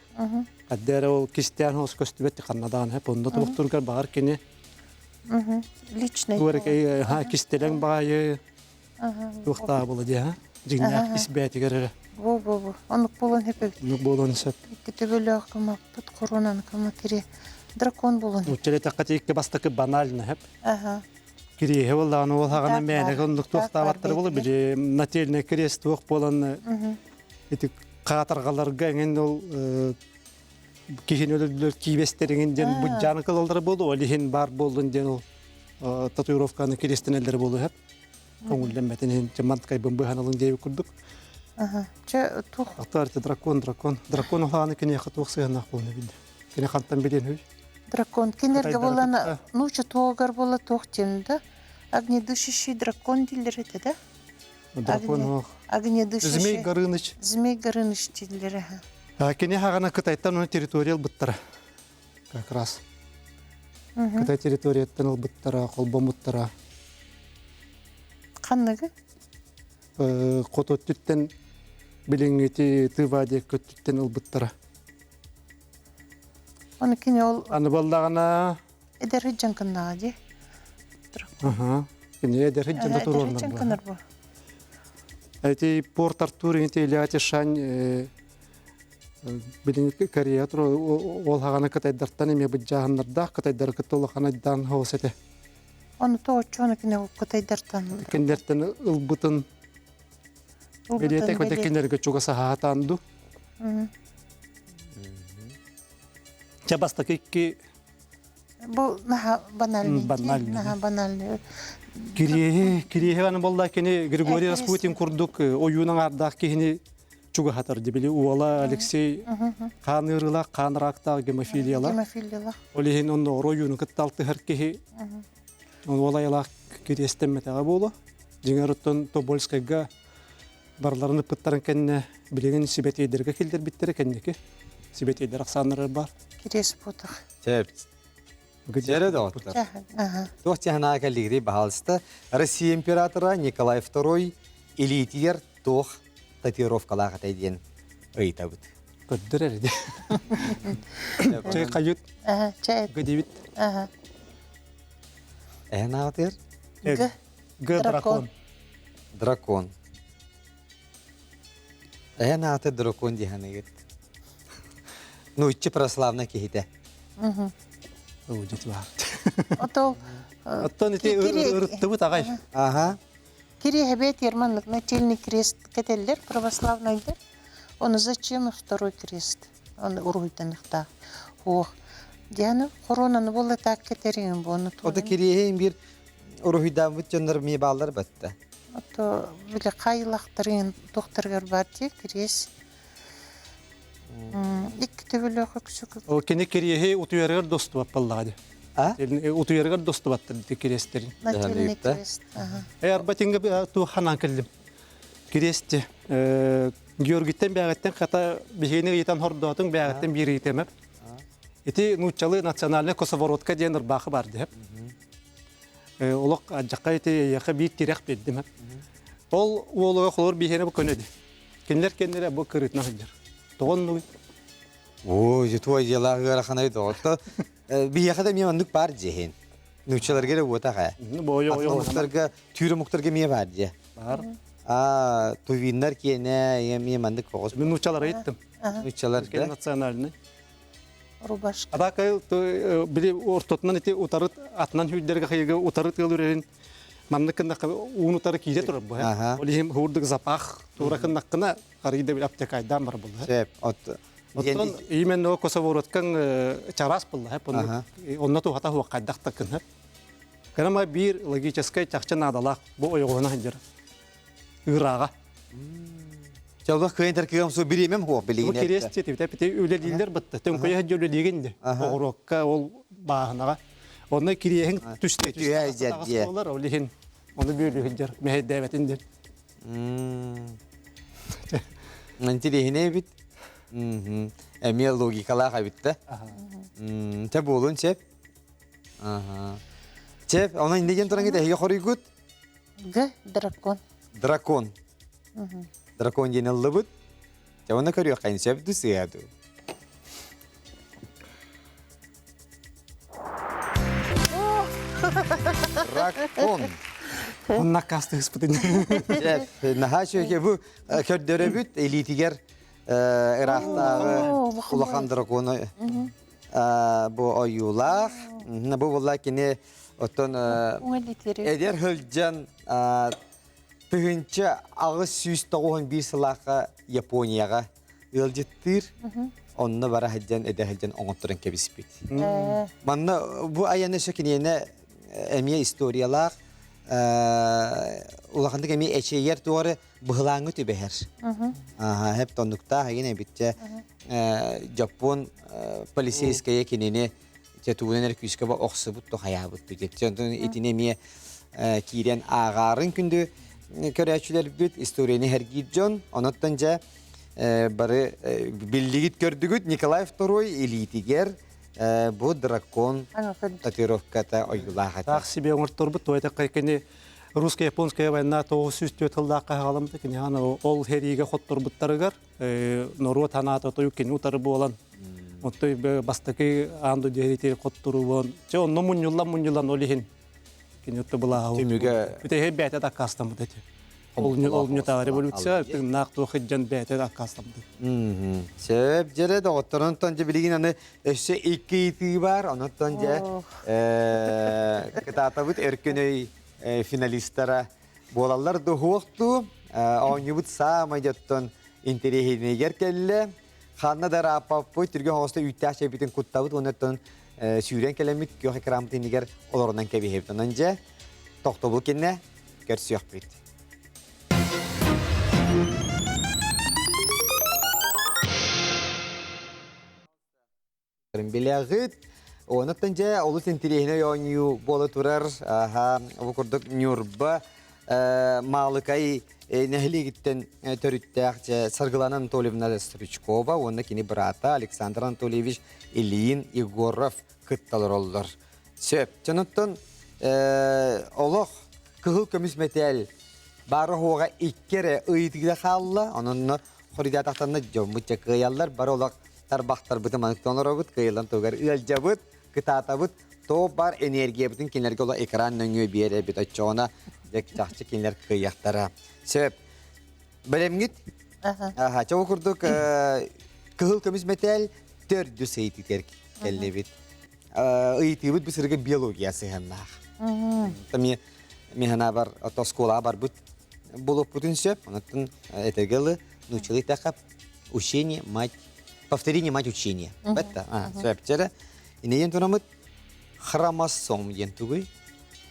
Аддера ол кистээн хос көстүбэт ханнадаан хэп онно туохтургар баҕар кини Личный ха кистэлэҥ баайы туохтаа була дии ха дьиҥнээх ис бээтигэр эрэ Бу бу бу оннук буолан хэпэбит оннук буолан сөп икки төбөлөөх кымаппыт коронаны кыма кире дракон буолан Нуучча эттэххэ икки бастакы банально хэп Аха. Кириэһи буоллаҕына ол хаҕана мээнэ оннук туохтаабаттар буолу били нательный крест туох буолан ити хаатаргаларга эҥин ол киһини өлөрдүлэр киибэстэриҥин диэн буддьааны кылаллара буолу ол иһин баар буоллун диэн ол татуировканы кириэстэнэллэрэ буолу сөп көҥүллэммэтин иһин манткайбын быһан ылын диэбит курдук Чэ туох Аттар дракон дракон дракон улааны киниэхэ туох сыһыаннаах буолуна билде кини хантан билиэн үһүй Дракон. Кинилэргэ буоллаана нуучча туогар буола туох диэн да огнедышащий дракон дииллэр этэ да? Дракон ох. Огнедышащий. Змей Горыныч. Змей Горыныч дииллэр аха. Кини хаҕана Кытайтан уна территория ылбыттара. Как раз. Кытай территорияттан ылбыттара, холбоммуттара. Ханныгы? Хоту өттүттэн билиҥҥити Тыва диэки өттүттэн ылбыттара. Оны кини ол Аны буоллаҕына эдэр сылдьан кыннаҕа дии. Аха. Кини эдэр сылдьан да Эдэр туруорунар сылдьан буо. кынар бу. Эти Порт Артур ити Илья Тишань билиҥҥи Корея ол хаҕана кытайдартан эмиэ быдьааһыннардаах кытайдары кытта улахан айдаан хоос этэ. Оны тооччуону кини ол кытайдартан Кинилэртэн ылбытын ылбытын бэлиэтэ кинилэргэ чугасаһаатаан ду. Чэ бастакы икки Бу наһаа банальный. Банальный. Наһаа банальный. Кириэһи, кириэһи аны буолла кини Григорий Распутин курдук ойуун аҥаардаах киһини чугаһатар дибили уола Алексей хаан ыарыылаах, хаан рактаах гемофилиялаах. Гемофилиялаах. Ол иһин оннооҕор ойууну кытта алтыһар киһи уол айылаах кириэстэммэтэҕэ буолуо. Дьиҥэр оттон Тобольскайга барыларын ыппыттарын кэннэ билигин сибэтиэйдэргэ киллэрбиттэрэ кэнники сибэтиэйдэр ахсааннара бар. Кириэс буотах. Сөп. Дьэрэ доҕоттор. Туох чаһынаа кэллигри баһаалыста Россия императора Николай II илиитигэр туох татуировкалаах этэй диэн ыйытабыт. Көрдөр эрэ. Чэй хайыт. Чэй. Гдибит. Эһэн аҕатыгар? Г. Г дракон. Дракон. Эһэн ааты дракон диһаныгыт. Ну, иччи православная киһитэ. Ылдьыт баар. Ото Оттон ити ырыттыбыт аҕай. Аха. Кириэһэбиэт Ерманнык нательный крест кэтэллэр православнайдар. Оны зачем второй крест? Оны уруһуйданыхтаах. Ох. Дианы хоронаны буолла так кэтэриҥин буону Ото кириэһин биир уруһуйдаабыт дьоннор ми бааллар батта. Ото били хайылахтарын тохтаргар бар дии кириэс. Икки төбөлөөх өксүк. Ол кини кириэһи утуйарыгар достубаппаллаҕа дии. А? Утуйарыгар достубаттар дии кириэстерин. Нательный крест. Э арбатинга туоханан кэллим. Кириэсти Георгиттен бэҕэттэн хата биһиэни ыйытан хордоотуҥ бэҕэттэн биир ыйытыам Ити нууччалыы национальная косоворотка диэн ырбаахы бар диһэп. Олох адьакка ити эйиэхэ биир тирэх биэрдим. Ол уолуга холор биһиэнэ бу көнөдү. Кинилэр кэннэрэ бу кырыытына сылдьар. Тоҕон Ой, твой дела ыараханай доҕотто. Биһиэхэ да эмиэ оннук баар дьиэһин. Нууччаларга эрэ уотах ээ. Бу Омуктарга, түүр омуктарга эмиэ баар дьиэ. Бар. А, тувиннар киэнэ эмиэ маннык оҕус. Мин нууччалары ыйыттым. Нууччалар да. Национальный. Рубашка. Адака били ортотунан ити утары атынан хүлдерге хайыга утары тыал үрэрин маннык кыннакка уун утары киирэ турар бу. Ол иһин хуурдук запах тура кыннаккына арыйда бил аптекайдан бар булла. Сөп. От Оттон именно косовороткан чарас булла. Онно тухата хуаккайдах таккынар. Кырама биир логическай чахчы наадалаах бу ойоҕоһуна сылдьар. Ыырааҕа. Чалбах кыайын таркыгам су бириэмэм хуох Бу билигин кириэс тиэтибитэ пити үлэлииллэр бытта. Төҥкөйө сылдьар үлэлиигин де. Оҕуруокка ол бааһынаҕа. Онно кириэһиҥ түстэ Түһэ дьэр дьиэ. болар ол иһин ону бүөлүү сылдьар мэһэйдээбэтин диэн. Интириэһинэй эбит. Эмиэ логикалаах эбит да. Чэ буолун чеп. Чеп, онон инде диэн туран эһиги хоруйгут? Г дракон. Дракон. Дракон диэн ыллыбыт. Чэ, онно көрүөххэ сөп ду сыа ду. Дракон. Онна кастыыспытын. Чэ, наһаа үчүгэй бу көрдөрөбүт илиитигэр ыраахтааҕы улахан дракону бу ойуулаах. Бу буолла кини оттон эдэр сылдьан 1891 сылаахха Японияҕа ыалдьыттыыр. Онно бара сылдьан эдэр сылдьан оҥотторон кэбиспит. Манна бу айаны өссө киниэнэ эмиэ историялаах улаханнык эмиэ эчэйэр туары быһылааҥҥа түбэһэр. Аха, хеп тоннуктаах эгин эбитчэ Дьоппуон полицейская кинини тетуунан эрэ күүскэ охсубут тухайаабыт диэт. Итини эмиэ киирэн ааҕаарын күндү көрөөччүлэрбит историяны сэргиир дьон. Онуттан дьэ бары биллигит көрдүгүт Николай II илиитигэр бу дракон татуировката ойуулаах этэ. Таах себе оҥорторбут туойта кини русско-японская война 904 сыллаахха хаҕаламмыта кини ол сэриигэ хотторбуттарыгар норуот санаата тойук кини утары буолан отой бастакы аан дойду сэриитигэр хотторубун чэ онно мунньуллан мунньуллан ол иһин кини отто былааһы түмүгэ бүтэһи бэйэтэ аккаастаммыт этэ ол ньутаа революция тыыннаах туох идьан бэйэтэ аккаастаммыт. Сөп дьэрэ доҕотторунтон дьэ билигин аны өссө икки ыйытыы бар онуттан дьэ кытаатабыт өркөн өй финалистара буолаллар дуһуохтуу оонньуубут саамай дьоттон интэриэһинэйигэр кэллэ. Ханна да ырааппаппыт, түргэн оҕосто үүттээх чэйбитин куттабыт уонна оттон сүүрэн кэлэммит күөх экраммыт иннигэр олорунан кэбиһэбит. Онон дьэ, тохтобул кэннэ көрсүөхпүт. Билэҕит. Онуттан дьэ олус интириэһинэй оонньуу буола турар. Аха, бу курдук Ньурба Маалыкай нэһилиэгиттэн төрүттээх дьэ Саргылана Анатольевна Стручкова уонна кини быраата Александр Анатольевич Ильин Егоров кытта олороллор. Сөп. Дьонуттан олох кыһыл көмүс мэтээл баара-суоҕа икки эрэ ыйытыыта хаалла. Онон хоруйдаатахтарына дьоммут дьэ кыайаллар. Бары олох тарбахтарбытын маныктан олоробут, кыайыллан тугар ыалдьабыт, кытаатабыт, то бар энергиябытын кинилэргэ олох экран нөҥүө биэрэбит. Оччоҕуна дьэ чахчы кинилэр кыайыахтара. Сөп. Бэлэмҥит? Аха, чоҕу курдук кыһыл көмүс мэтээл төрдүс ыйытыытыгар кэллибит. Ыйытыыбыт бу сырыга биология сыһыаннаах. Тами механабар оскуолаҕа барбыт булуппутун сөп. Онуттан этэргэ ылы нууччалыы тахап учение мать повторение мать учения. Бэтта. Сөп чэрэ. Инейен турамыт хромосом диэн тугуй?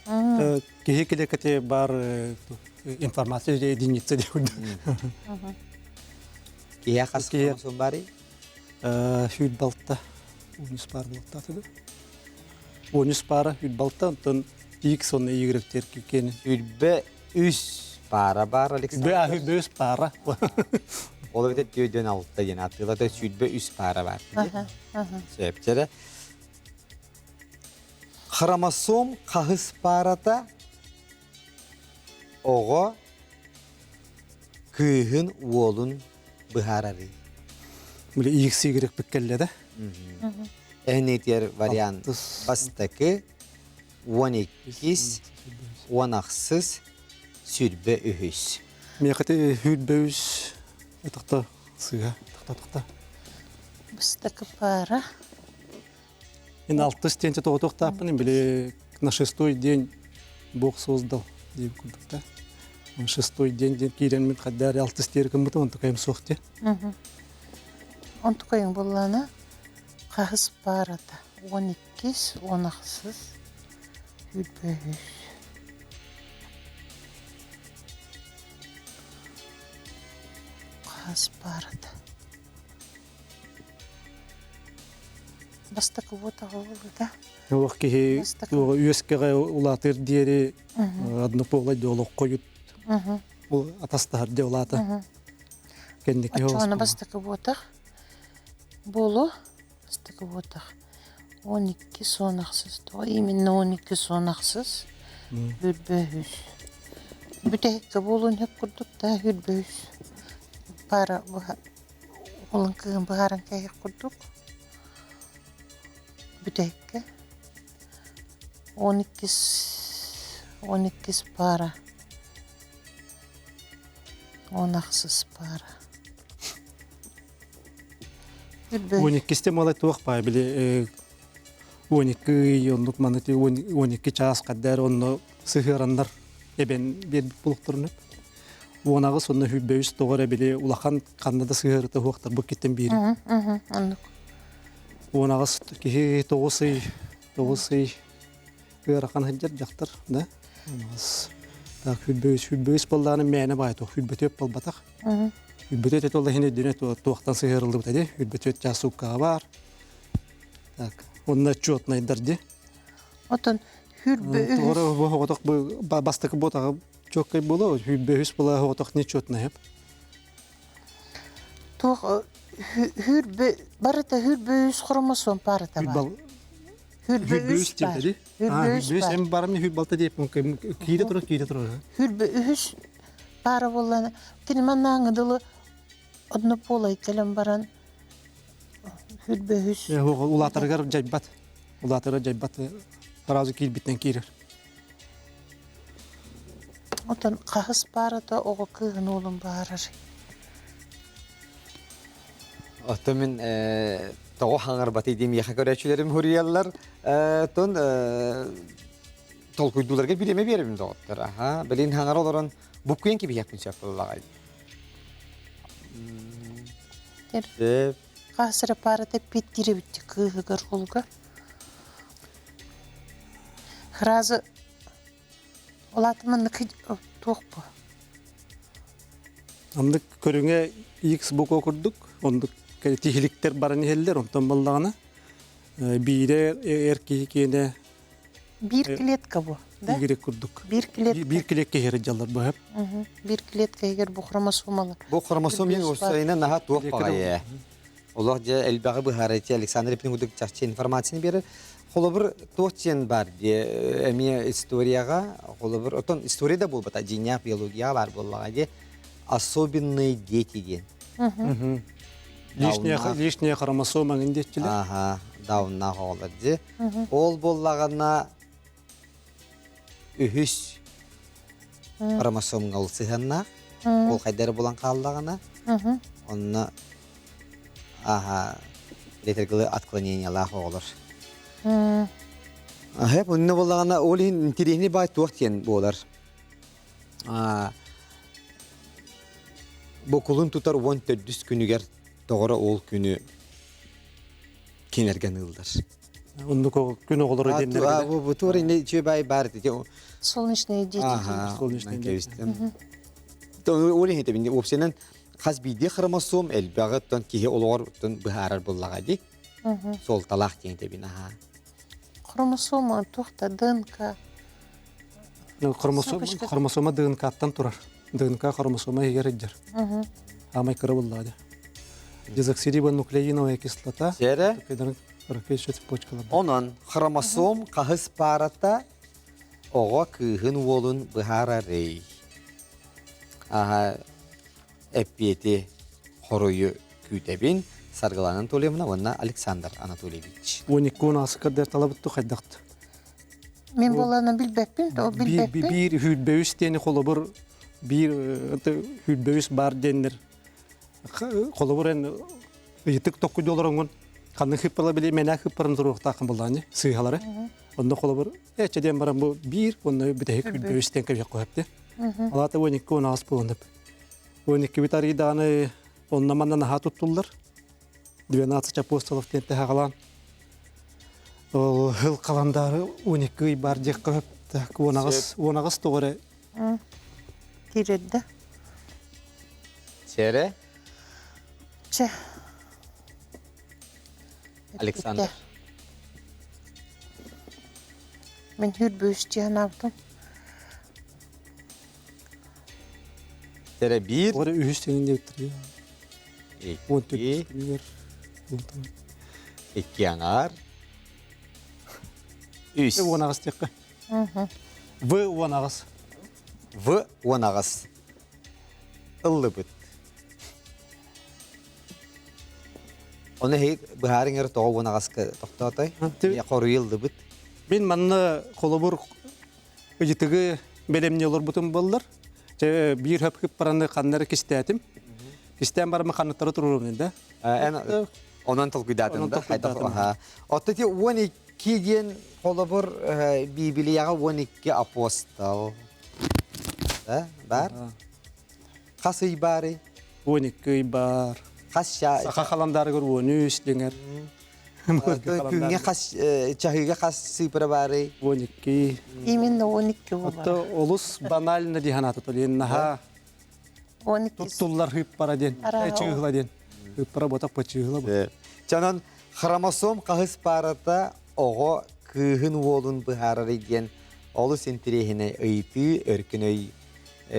Киһи килэкэти бар информация единица диэн. Киһи хас хромосом барый? Сүүт балта. Унус пар буолта тугу. Унус пара үт балта, онтон X онно Y теркикени. Үрбэ үс пара бар Александр. Б үс пара. Ол эбэтэр түөдөн алта диэн атыылата 23 пара бар. Сөптөрө. Хромосом хаһыс парата оҕо кыыһын уолун быһаарарый? Били X Y биккелле да. Эһинитер вариант бастакы 12 16 23. Миэхэ 23 тахта сыыһа тахта тахта. Бастакы пара. Мен алтыс диэн тоҕотуохтаахпын били на шестой день Бог создал диэн курдук да. Шестой день диэн киирэн мин хаддаары алтыс диэри гыммытым онтукайым суох диэн. Онтукайың буллана хаһыс паарата 12 16 үбөһүс. Хаһыс паарата. Бастакы уотаҕа буолута. Олох киһи үөскэҕэ улаатыр диэри однополой олоххойут атастаһар дьэ улаата. Кэнники Оччоҕуна бастакы буотах. Буолуо бастакы буотах. 12 суон ахсыс тоҕо именно 12 суон ахсыс хүрбөһүс. Бүтэһиккэ буолуон сөп курдук да хүрбөһүс пара уолун кыыһын быһааран кээһиэх курдук. Бүтэһиккэ 12 12 пара 10 пара. 12 малай туох баа били 12 ый оннук маны 12 чаас хаддар онно сыһыараннар эбэн биэрбит булуктарыны уонаҕыс онно хүббэүс тоҕо эрэ били улахан ханна да сыһыарыта уохтар бу киттен биири оннук уонаҕыс киһи 9 ый 9 ый ыарахан сылдьар дьахтар да уонаҕыс так хүббэүс хүббэүс буоллаҕына мээнэ баай туох хүббэтүөп буолбатах Үрбүтүөт этэ ол иһин өйдөнө туохтан сыһыарыллыбыта дии. Үрбүтүөт чаас сууккаҕа баар. Так, онно отчетнайдар дии. Отон хүрбө үһүс. Туора бу оҕотох бу бастакы буотаҕы чуоккай буолуо, хүрбө үһүс була оҕотох нечетный Туох хүрбө барыта хүрбө үс хромосом парата бар. Хүрбө үс бар. Хүрбө үс бар. Эм барым хүрбө балта диэп киирэ турар киирэ турар. Хүрбө үһүс Паара буоллаҕына, кини маннааҥы дылы однополай кэлэн баран хүрбөһүс. Улаатарыгар дьайбат. Улаатарыгар дьайбат. Сразу киирбиттэн киирэр. Отон хаһыс паарата оҕо кыыһын уолун баарар. Оттон мин тоҕо хаҥарбатый диэн миэхэ көрөөччүлэрим хуруйаллар. Тон толкуйдууларга бириэмэ биэрэбин доҕоттор. Аха, билин хаҥара олорон буккуйан кибиһиэхпин сөп буоллаҕай. Сөп. Хаасыра паарата питтиребитти кыыһыгар улга. Сразу улаатыманнык туох бу? Аннык көрүҥэ X буква курдук, оннук тиһиликтэр баран иһэллэр, онтон баллаҕына биирэ эр киһи киэнэ Биир клетка бу, да? Игирек курдук. Биир клетка. Биир клетка иһэр дьаллар бу хэп. Биир клетка иһигэр бу хромосомалар. Бу хромосом ең уопсайынан наһаа туох баҕайы. Олох дьэ элбэҕи быһаарар Александр Епин курдук чахчы информацияны биэрэр. Холобур, туох диэн бар дии эмиэ историяҕа, холобур, отон история да буолбата, дьиҥнээх биологияҕа баар буоллаҕа дии. Особенные дети диэн. Лишняя, лишняя хромосома диэччилэр. Аха, дауннаах оҕолор дии. Ол буоллаҕына үһүс хромосомҥа ол сыһыаннаах. Ол хайдары булан хааллаҕына, онно аха литергылы отклонениялаах оҕолор. Аһеп, онно буоллаҕына ол иһин интириэһинэй баай туох диэн буолар. Бу кулун тутар 14 күнүгэр тоҕоро ол күнү кинерген ылдар. Оннук күн оҕолоро диэннэр. Бу бу туор ини үчүгэй баар ити. Солнечные дети. Ага, Солнечные дети. Ол иһин этэбин уопсайынан хас биирдии хромосом элбэҕи оттон киһи олоҕор оттон быһаарар буоллаҕа дии. Суолталаах диэн этэбин аха. Хромосома туох да ДНК. Хромосома, хромосома ДНК-ттан турар. ДНК хромосома иһигэр сылдьар. Аамай кыра буллаады. Дезоксирибонуклеиновая кислота. Сэрэ. Онон хромосом хаһыс паарата оҕо кыыһын уолун быһаарарый. Аха эппиэти хоруйу күүтэбин. Саргылана Анатольевна уонна Александр Анатольевич. 12 аскар дэр талабытту хайдахт. Мин буолана билбэппин, то билбэппин. Биир хүрбөүс диэни холобур биир хүрбөүс бар диэннэр холобур эн ыйытык токку олороҥун ханнык хыппала били мэнэ хыппарын туруохтаахын буллаани сыыһалары онно холобур эче диэн баран бу биир онно бүтэһик хүрбөүс диэн кэбиһэх көһөптү алаата 12 он буолунуп 12 бит арыйдааны онно манна наһаа туттуллар 12 апостолов диэн тэһаҕалаан ол хыл халандаары 12 ый бар диэх көһөп 18 18 тоҕо эрэ Киирэрдэ. Сэрэ? Чэ. Александр. Мен хүрбүүс дьиһанаабытым. Сэрэ биир. Ора үһүс теңин диэбиттэр. Икки. Икки аҥаар. Үс. 18 диэххэ. В 18. В 18. Ыллыбыт. Оны эһиги быһаарыҥ эр тоҕо 18-ка тохтоотой? Хоруйу ыллыбыт. Мин манна холобур ыйытыгы бэлэмни олорбутум буоллар. Чэ биир хөп бараны ханнары кистээтим. Кистээн барамы ханныттары туруорум да. Эн онон толкуйдаатын да? Отто ти 12 диэн холобур Библияҕа 12 апостол да бар? Хас ый баарый? 12 ый бар. Хас ча... Саха халандаарыгар 13 деңер. Күҥҥэ хас чаһыыга хас сыыпыра баарый? 12. Именно 12 буолар. Отто олус банально дии санаата толиен наһаа 12. туттуллар хыыппара диэн. Чыыһыла диэн. Хыыппара ботак чыыһыла бу. Чанан хромосом хаһыс паарата оҕо кыыһын уолун быһаарарый диэн олус интириэһинэй ыйытыы өркөн өй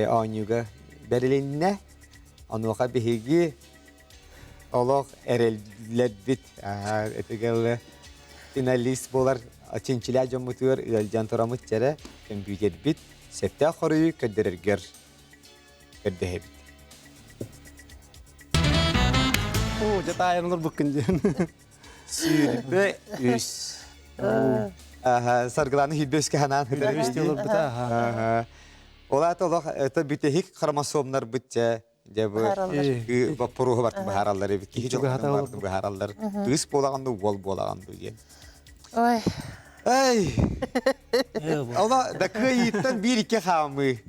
оонньууга бэрилиннэ. Онуоха биһиги олох эрэллэрбит этигэл финалист буолар чинчилээх дьоммутугар ыалдьан турамыт чэрэ көмпүүтэрбит сөптөөх хоруйу көрдөрөргөр көрдөһөбүт. Оо, дьэ таайан олорбуккун диэн. 23. Саргыланы 23-кэ ханаан Үс диэн олорбута. Ол аата олох это бүтэһик хромосомнарбыт дьэ дьэ бу боппуруоһу барты быһаараллар эбит киһи дьылҕатын барты быһаараллар кыыс буолаҕын дуу уол буолаҕын дуу диэн. Ой. Эй! Ола да кыайыыттан биир икки хаамыы.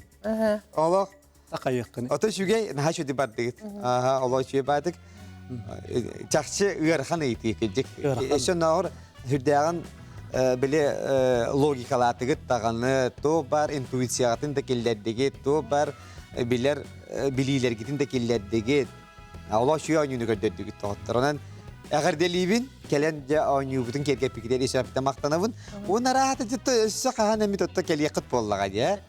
Олох Акайыаххын. Ото үчүгэй, наһаа үчүгэй бардыгыт. Аха, олоо үчүгэй баатык. Чахчы ыарахан ыйытыы кырдьык. Өссө ноҕор сүрдээҕин били логикалаатыгыт даҕаны, туох бар интуицияҕытын да киллэрдигит, туох бар билэр билиилэргитин да киллэрдигит. Олоо үчүгэй оонньууну көрдөрдүгүт доҕоттор. Онон эҕэрдэлиибин, кэлэн дьэ оонньуубутун киэргэппикитигэр ис махтанабын. Уон араата дьэ өссө хаһан эмит отто кэлиэххит буоллаҕа дии.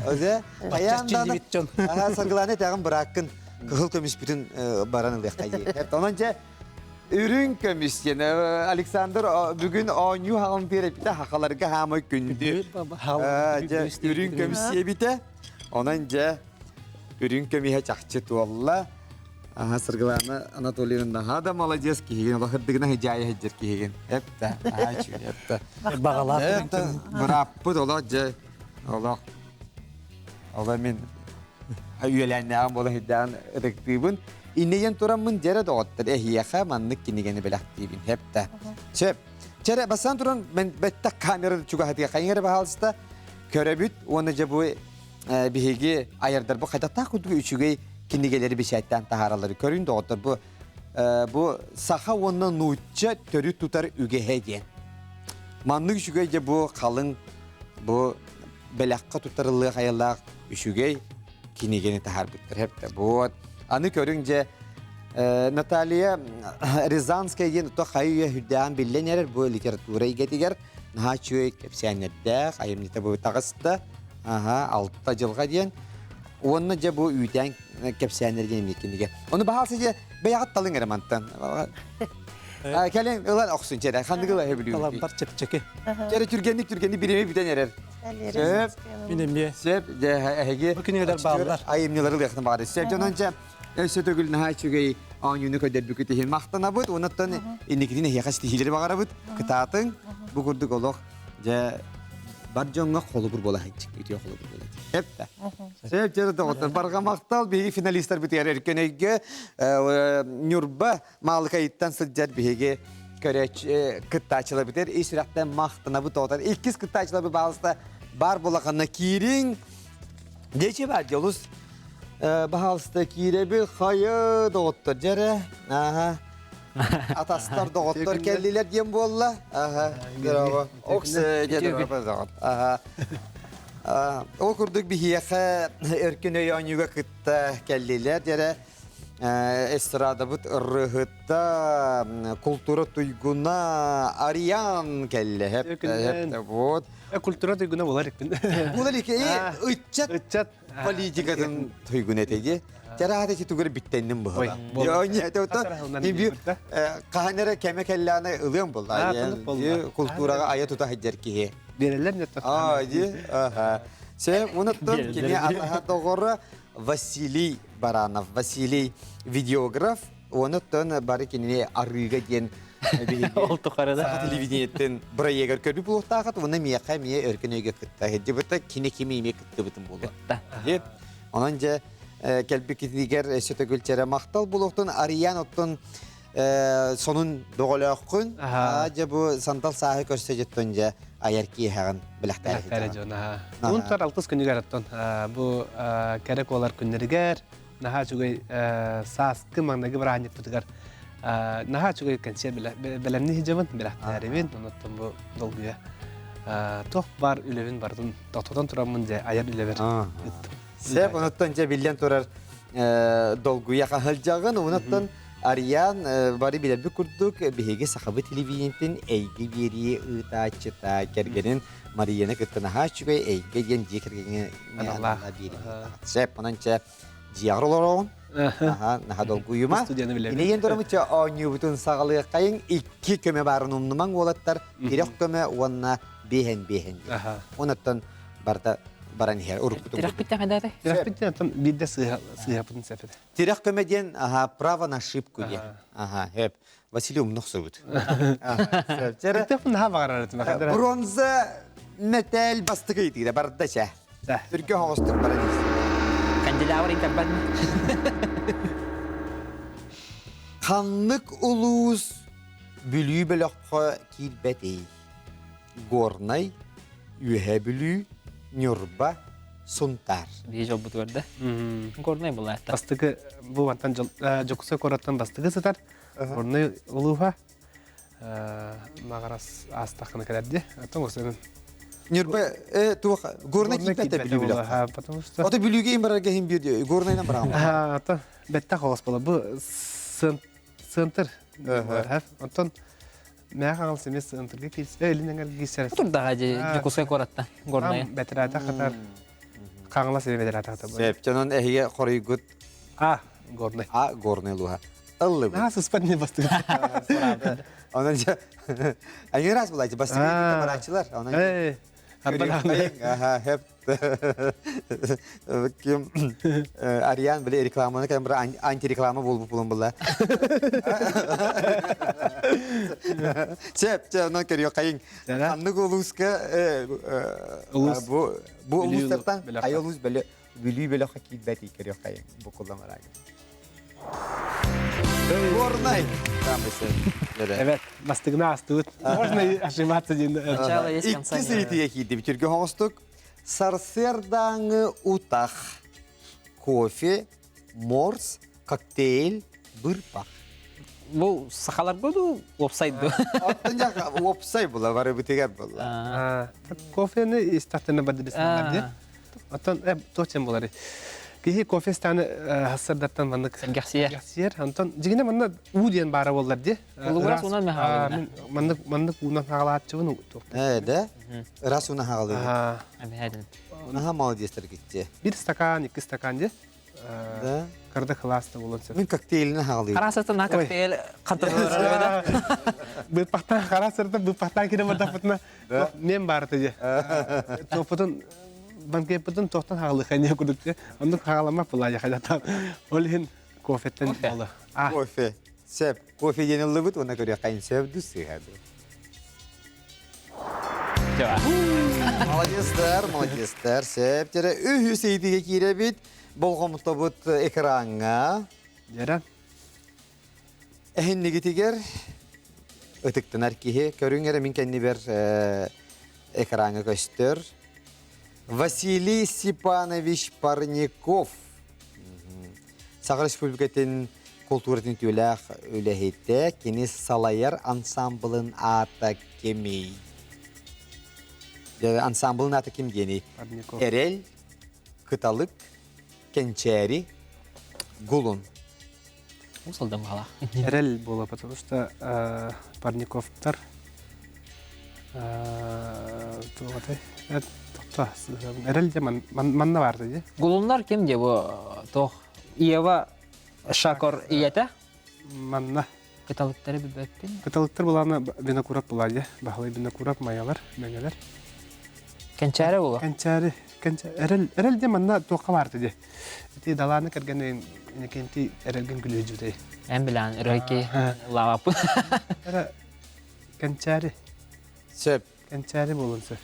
Озе хайаан даҕаны аха саргылааны этэҕин бырааккын кыһыл көмүспүтүн баран ылыахха дии. Онон дьэ үрүҥ көмүс диэн Александр бүгүн оонньуу хаҕын биэрэппитэ хахаларга хаамай күндү. Дьэ үрүҥ көмүс сиэбитэ. Онон дьэ үрүҥ көмүһэ чахчы туолла. Аха Саргылаана Анатольевна наһаа да молодец киһигин, олохырдыгына хыдьаайа сылдьар киһигин. Эптэ, аха үчүгэй, эптэ. Баҕалаах. Эптэ, бырааппыт олох дьэ, олох. Оло мин үөлээннээҕим буола сылдьан ытыктыыбын. Иннейен тураммын дьэрэ доҕоттор эһиэхэ маннык кинигэни бэлэхтиибин. Эптэ. Сөп. Чэрэ, бастаан туран мен бэттэх камера чугаһатыга хайыҥ эрэ баһаалыста көрөбүт уонна дьэ бу биһиги айардарбы хайдахтаах курдук үчүгэй кинигэлэри бэчээттээн таһаараллары көрүн доҕоттор бу бу саха уонна нуучча төрүт тутар үгэһэ диэн маннык үчүгэй дьэ бу халыҥ бу бэлэххэ туттарыллыах айылаах үчүгэй кинигэни таһаарбыттар хэптэ вот аны көрүҥ дьэ Наталья Рязанская диэн то хайы үрдээн биллэн эрэр бу литература эйгэтигэр наһаа үчүгэй кэпсээннэрдээх айымньыта бу таҕыста аха алта дьылҕа диэн уонна дьэ бу үүтээн кэпсээннэр диэн эмиэ кинигэ ону баһаалса дьэ бэйэҕит талыҥ эрэ мантан кэлин ылан охсун чэрэ ханнык ыла сөбүлүүр Таланнар чэпчэки. Чэрэ түргэнник түргэнник бириэмэ бүтэн эрэр сөп Мин эмиэ. сөп дьэ эһиги Бу кинигэлэр бааллар. айымньылары ылыахтан баҕар сөп дьонон дьэ өссө төгүл наһаа үчүгэй оонньууну көрдөрбүкүт иһин махтанабыт уоннаттан инникитин эһиэхэ ситиһиилэри баҕарабыт кытаатыҥ бу курдук олох дьэ бар дьоҥҥо холобур буола сылдьык үтүө холобур буола сөп да сөп дьэ доҕоттор барҕа махтал биһиги финалистарбытыгар өркөн өйгө Ньурба Маалыкайыттан сылдьар биһиги көрөөччү кыттааччыларбытыгар ис сүрэхтэн махтанабыт тоҕотор иккис кыттааччыларбыт баалыста баар буолаханна киириҥ Дечи бар дьолус баһаалыста киирэби хайы доҕоттор дьэрэ аха атастар доҕоттор кэллилэр диэн буолла аха здорово окс аха ол курдук биһиэхэ өркөн өй оонньууга кытта кэллилэр дьэрэ эстрадабыт ырыһыта култуура туйгуна Ариан кэллэ вот Культура туйгуна буолар икпин. Буолар ики ыччат Ыччат политикатын туйгун этэ дии. Чараата ити тугар биттенним быһыла. Хаһан эрэ кэмэ кэллэҕинэ ылыам буолла. Култуураҕа айа тута сылдьар киһи. Биэрэллэр не Аа, ди. Аха. Сэ, онуттан кини атаһа доҕоро Василий Баранов. Василий видеограф. Онуттан бары кинини арыыга диэн Ол тухары да. Саха телевидениеттен бырайыагар көрбүт буолуохтаахат, уонна миэхэ эмиэ өркөн өйгө кытта сылдьыбыта, кини кими эмиэ кыттыбытым буолуо. Кытта. Онон дьэ кэлбиккитигэр өссө төгүл чэрэ махтал буолуохтун Арыйаан оттон сонун бөҕөлөөххүн дьэ бу сандал сааһы көрсө дьоттон дьэ айар киэһэҕин бэлэхтээри дьон Уунтар алтыс күнүгэр оттон бу кэрэ куолар күннэригэр наһаа үчүгэй сааскы маҥнайгы бырааһынньыкпытыгар наһаа үчүгэй кэнсиэр бэлэмни сылдьабын бэлэхтээрибин онуттан бу долгуйа туох баар үлэбин барытын тохтотон тураммын дьэ айар үлэбэр ыттым. Сөп, онуттан дьэ биллэн турар долгуйа хаһылдьаҕын, онуттан Арыйаан бары билэрбит курдук биһиги сахабыт телевидениетин эйгэ биэрии ыытааччыта кэргэнин Марияны кытта наһаа үчүгэй эйгэ диэн дьиэ кэргэҥҥэ биэрии. Сөп, онон чэ дьиэҕэр олороҕун. Аха, наһаа долгуйума. Инейен турамычча оонньуубутун саҕалыаххайыҥ икки көмө баарын умнумаҥ уолаттар тирэх көмө уонна биэһэн биэһэн диэн. Онуттан барыта баран иһэр уруккутун. Тирэхпиттэн хайдатай? Тирэхпиттэн оттон биирдэ сыыһапытын сөп этэ. Тирэх көмө диэн аха право на ошибку диэн. Аха, хөп. Василий умнух сөбүт. Сөп. Наһаа баҕарар этим. Бронза мэтээл бастакы ыйытыыта барда чэ. Түргө оҕостук баран ис. Канделябр интербат. Ханнык улуус Бүлүү бөлөххө киирбэтий? Горнай, Үөһээ Бүлүү, Ньурба, Сунтаар. Биһи дьолбутугар да. Горнай булаатта. Бастакы бу мантан Дьокуускай куораттан бастакы сытар. Горнай улууһа Маҕарас аастаххына кэлэрди. Оттон осенин Ньурба туох Горнай киирбэтэ Бүлүү бөлөххө. Потому что Ото Бүлүүгэ им барарга иһин биир Горнайынан бараҕын. Ото бэттэх оҕус буола. Бу центр. Оттон Мээ хаҥал семес ынтырга киирсэ, илин эҥэр киирсэр. Турдаҕа дьи Дьокуускай куораттан Горнайа. Бэтэрээте хатар. Хаҥалас или бэтэрээте хатар. Сөп, дьонон эһиге хоруйгут А, Горнай. А, Горнай луха. Ыллыбыт. Аа, сыспат не бастыгы. Онон же Они раз была, бастыгы барачылар. Онон Аха, хеп Ким Ариан били рекламаны кэлэн бара антиреклама буолбут булан була. Чеп, чеп, онон көрүө хайың. Ханнык улууска бу бу улуустартан хайа улуус бөлө Бүлүү бөлөххө киирбэт көрүө хайың бу кулламарага. Горнай. Evet, бастыгына астыбыт. Можно ошибаться диэн. Начало есть конца. Икки сырытыга киирдибит. Түргө оҥостук. Сарсыардааҥы утах. Кофе, морс, коктейль, бырпах. Бу сахаларга ду уопсай ду? Оттон жака уопсай була барыбытыгар була. Кофены истахтына бадыбысыннар ди. Оттон туох буолар Киһи кофе станы хассардаттан маннык Сэргэхсийэр. Сэргэхсийэр. Онтон дьигинэ манна уу диэн баара буоллар ди. Улугурас уунан хаалыгына. Маннык маннык уунан хаалааччыбын туох. Ээ да. Ырас уна хаалыгын. Эбэһээдин. Наха молодецтар гитте. Бир стакан, икки стакан ди. Да. Карда класста болон сөп. Мин коктейлini хаалыйым. Харасатын на коктейль ханталар Быппахтан харасырда быппахтан кире бардапытына мен баарты же. Топутун банкеппытын тохтон хаалыха не курдук оннук хаалама пулая хадата. Ол иһин кофеттен болы. Кофе. Сеп. Кофе диэн ыллыбыт уонна көрүөххайын сөп ду сыыһа ду. Молодецтар, молодецтар. Сеп тере үһүс ыйытыга киирэбит. Болҕомтобут экраҥҥа. Дьэрэ. Эһиннигитигэр ытыктанар киһи көрүҥ эрэ мин кэннибэр экраҥҥа көстөр. Василий Степанович Парников Саха Республикатын култууратын үтүөлээх үлэһитэ, кини салайар ансамблын аата кимий? Ансамблын аата ким диэний? Эрэл, Кыталык, Кэнчээри, Гулун. Усалдан баҕалаах. Эрэл буола, потому что Парниковтар Эрэл де манна барды ди. Гулуннар ким де бу тоох. Ева Шакор ийэтэ. Манна. Кыталыктары билбэппин. Кыталыктар булаана Винокуров булаадьа. Баһылай Винокуров майалар, мэҥэлэр. Кэнчээри буолуо. Кэнчээри, кэнчээри. Эрэл, эрэл де манна туохха баарты де. Ити далааны кэргэн инекенти эрэлгин күлүһүдьүтэй. Эн билэн өрөйки лааваппын. Эрэ кэнчээри. Сөп. Кэнчээри буолун сөп.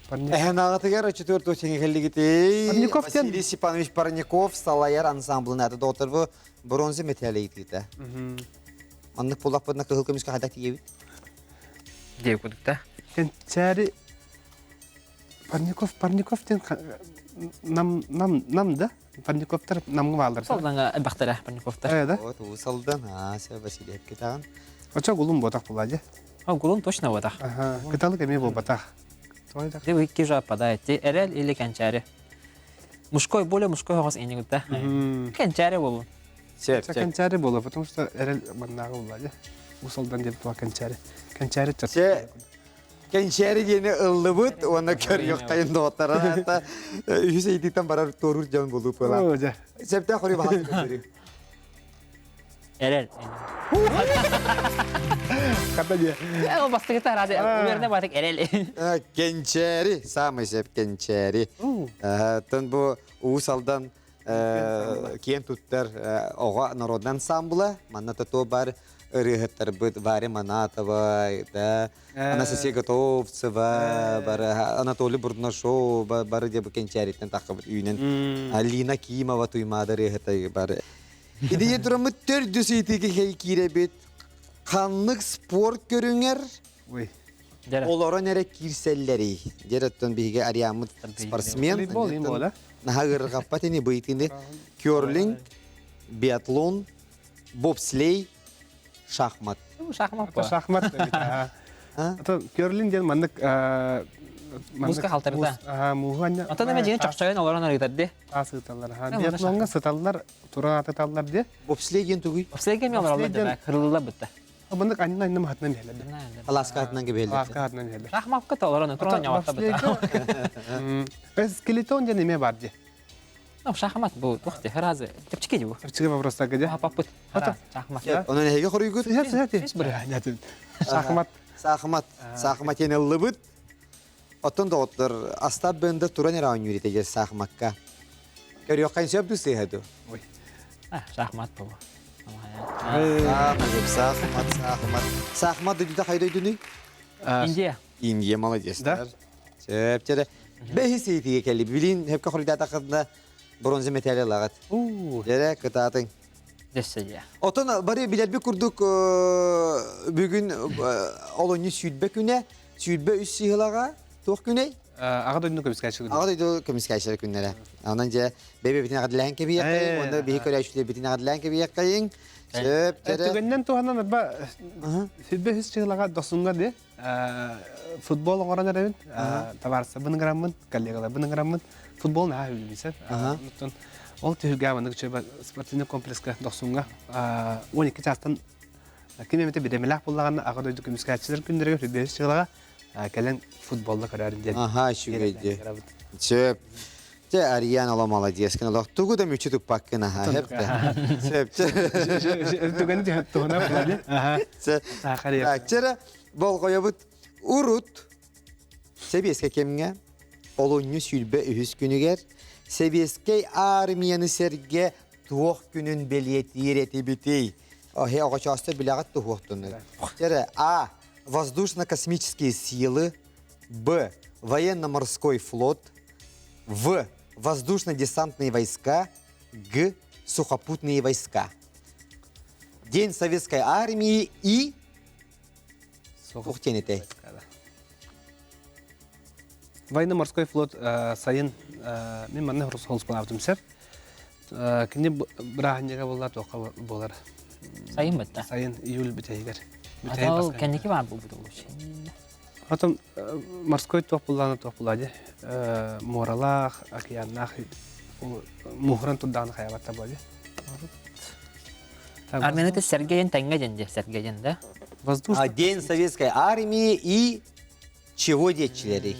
Эһэн аҕатыгар четвертый сиҥэ кэллигитий. Василий Степанович Парников салайар ансамблын аты доҕотторбу бронза металле ыытыыта. Маннык буоллахпытына кыһыл көмүскэ хайдах тиийэбит? Диэ кудукта. Кэнчээри Парников, Парников диэн нам, нам, нам да? Парниковтар намҥа бааллар. Салдаҥа элбэхтэрэ Парниковтар. Э, да? Вот, уу Салдан, аа, сэ Василий Китаҕын. Очо гулум буотах була дьэ. О, гулум точно буотах. Ага, кыталык эмиэ буолбатах. Ты икки же отпадает. Ти эрэл или кэнчээри. Мужской более мужской хоҕос инигутта. Кэнчээри болун. Сөп, сөп. Кэнчээри буолла, потому что эрэл маннааҕы буолла дьэ. Усалдан диэн туа кэнчээри. Кэнчээри Се Кэнчээри диэни ыллыбыт уонна көрүөххэйин доҕоттор аата үһүс ыйытыыттан барар туоруур дьон буолуу пыла. Сөптөөх хоруй баҕас көрү. Эрэл. Хата диэ. Ол бастакыта араады уверенно батык эрэл. Кэнчээри, самый сөп кэнчээри. Тон бу Уус Алдан киэн туттар оҕо народный ансамбла. Манна тото бар ырыаһыттарбыт Варя Манатова, да, Анастасия Готовцева, бары Анатолий Бурнашов, бары дьэ бу кэнчээриттэн таххабыт үүнэн Алина Кимова Туймаада ырыаһыта бары. Идея тураммыт төрдүс ыйытыыга киирэбит. Ханнык спорт көрүҥэр олорон эрэ киирсэллэрий? Дьэр оттон биһиги Ариаммыт спортсмен. Наһаа ыарырҕаппат ини быйтыны. Керлинг, биатлон, бобслей, шахмат. Шахмат. Шахмат. Керлинг диэн маннык Мууска халтарда. Мууһу Отон эме дьиҥэ чохчойон олорон арыытар Таас ыыталлар. Биатлоҥҥа сыталлар, туран атыталлар ди. Бобслей диэн тугуй? Бобслей кэми олороллор да кырыллар бытта. Маннык аннын аннын маһатынан иһэлэр. Алааска атынан кэбиһэллэр. Алааска атынан иһэллэр. Шахмакка толорон туран ньаватта бытта. Скелетон диэн эмиэ бар ди. Ну, шахмат бу туох ти харазы. Чэпчэки бу. Чэпчэки вопростарга ди. Паппыт. Шахмат. Онон эһиги хоруйгут? Шахмат. Саахымат. Саахымат диэн ыллыбыт. Оттон доҕоттор, Остап Бендер туран эрэ оонньуур этэ саахымакка. Көрүөххэ сөп дуу сыыһа дуу? Ой. Шахмат бу. Саахымат, саахымат. Саахымат дойдута хайа дойдунуй? Индия. Индия молодецтар. Сөп, чэрэ. Бэһис ыйытыыга кэлли. Билин хөпкө хоруйдаатаххытына бронза металлы ылаҕыт. Дьэрэ, кытаатыҥ. Дөссөдьэ. Отон бары билэрбит курдук бүгүн олунньу сүүрбэ күнэ, 23 сыһылаҕа туох күнэй? Аҕа дойдуну көмүскээччи күнэ. Аҕа дойду көмүскээччилэр күннэрэ. Онон дьэ бэйбэбитин эҕэрдэлээн кэбиһиэххэйиҥ, уонна биһи көрөөччүлэрбитин эҕэрдэлээн кэбиһиэххэйиҥ. Сөп, дьэрэ. Түгэннэн туһанан арба 23 сыһылаҕа досуҥҥа ди футбол оҥорон эрэбин. Табаарыстарбын ыҥыраммын, коллегаларбын ыҥыраммын футбол наһаа сөбүлүүбүн. Оттон ол түһүлгэҕэ маннык спортивный комплекска дохсуҥҥа 12 чаастан Ким эмитэ бирэмэлээх буоллаҕына аҕа дойду көмүскээччилэр күннэригэр Сүбэһис дьыалаҕа кэлэн футболла көрөөрүн диэн. Аха, үчүгэй дии. Сөп. Дьэ, Ариан оло молодец гын олох тугу да мүччү туппаккын аха, сөп да. Сөп. Түгэни туһунан буолар. Аха. Так, чэрэ болҕойобут урут сэбиэскэй кэмҥэ олунньу 23 күнүгэр сэбиэскэй армияны сэргэ туох күнүн бэлиэтиир этибитий? Оһе оҕочоосто билэҕит туһуохтуну. Чэрэ А. Воздушно-космические силы. Б. Военно-морской флот. В. Воздушно-десантные войска. Г. Сухопутные войска. День Советской армии и Туох диэн этэй? Военно-морской флот сайын мин манна холуспалаабытым сөп. Кини бырааһынньыга буолла туохха буолар? Сайын бытта. Сайын июль бүтэһигэр. Ол кэнники баар буолбут олус. Потом морской туох буллаана туох булла дии. Муоралаах, океаннаах муһуран турдаҕына хайабатта буолла. Армияны это Сергеен тэҥҥэ диэн дии, Сергеен, да? Воздушно. А День Советской Армии и чего диэччилэрий?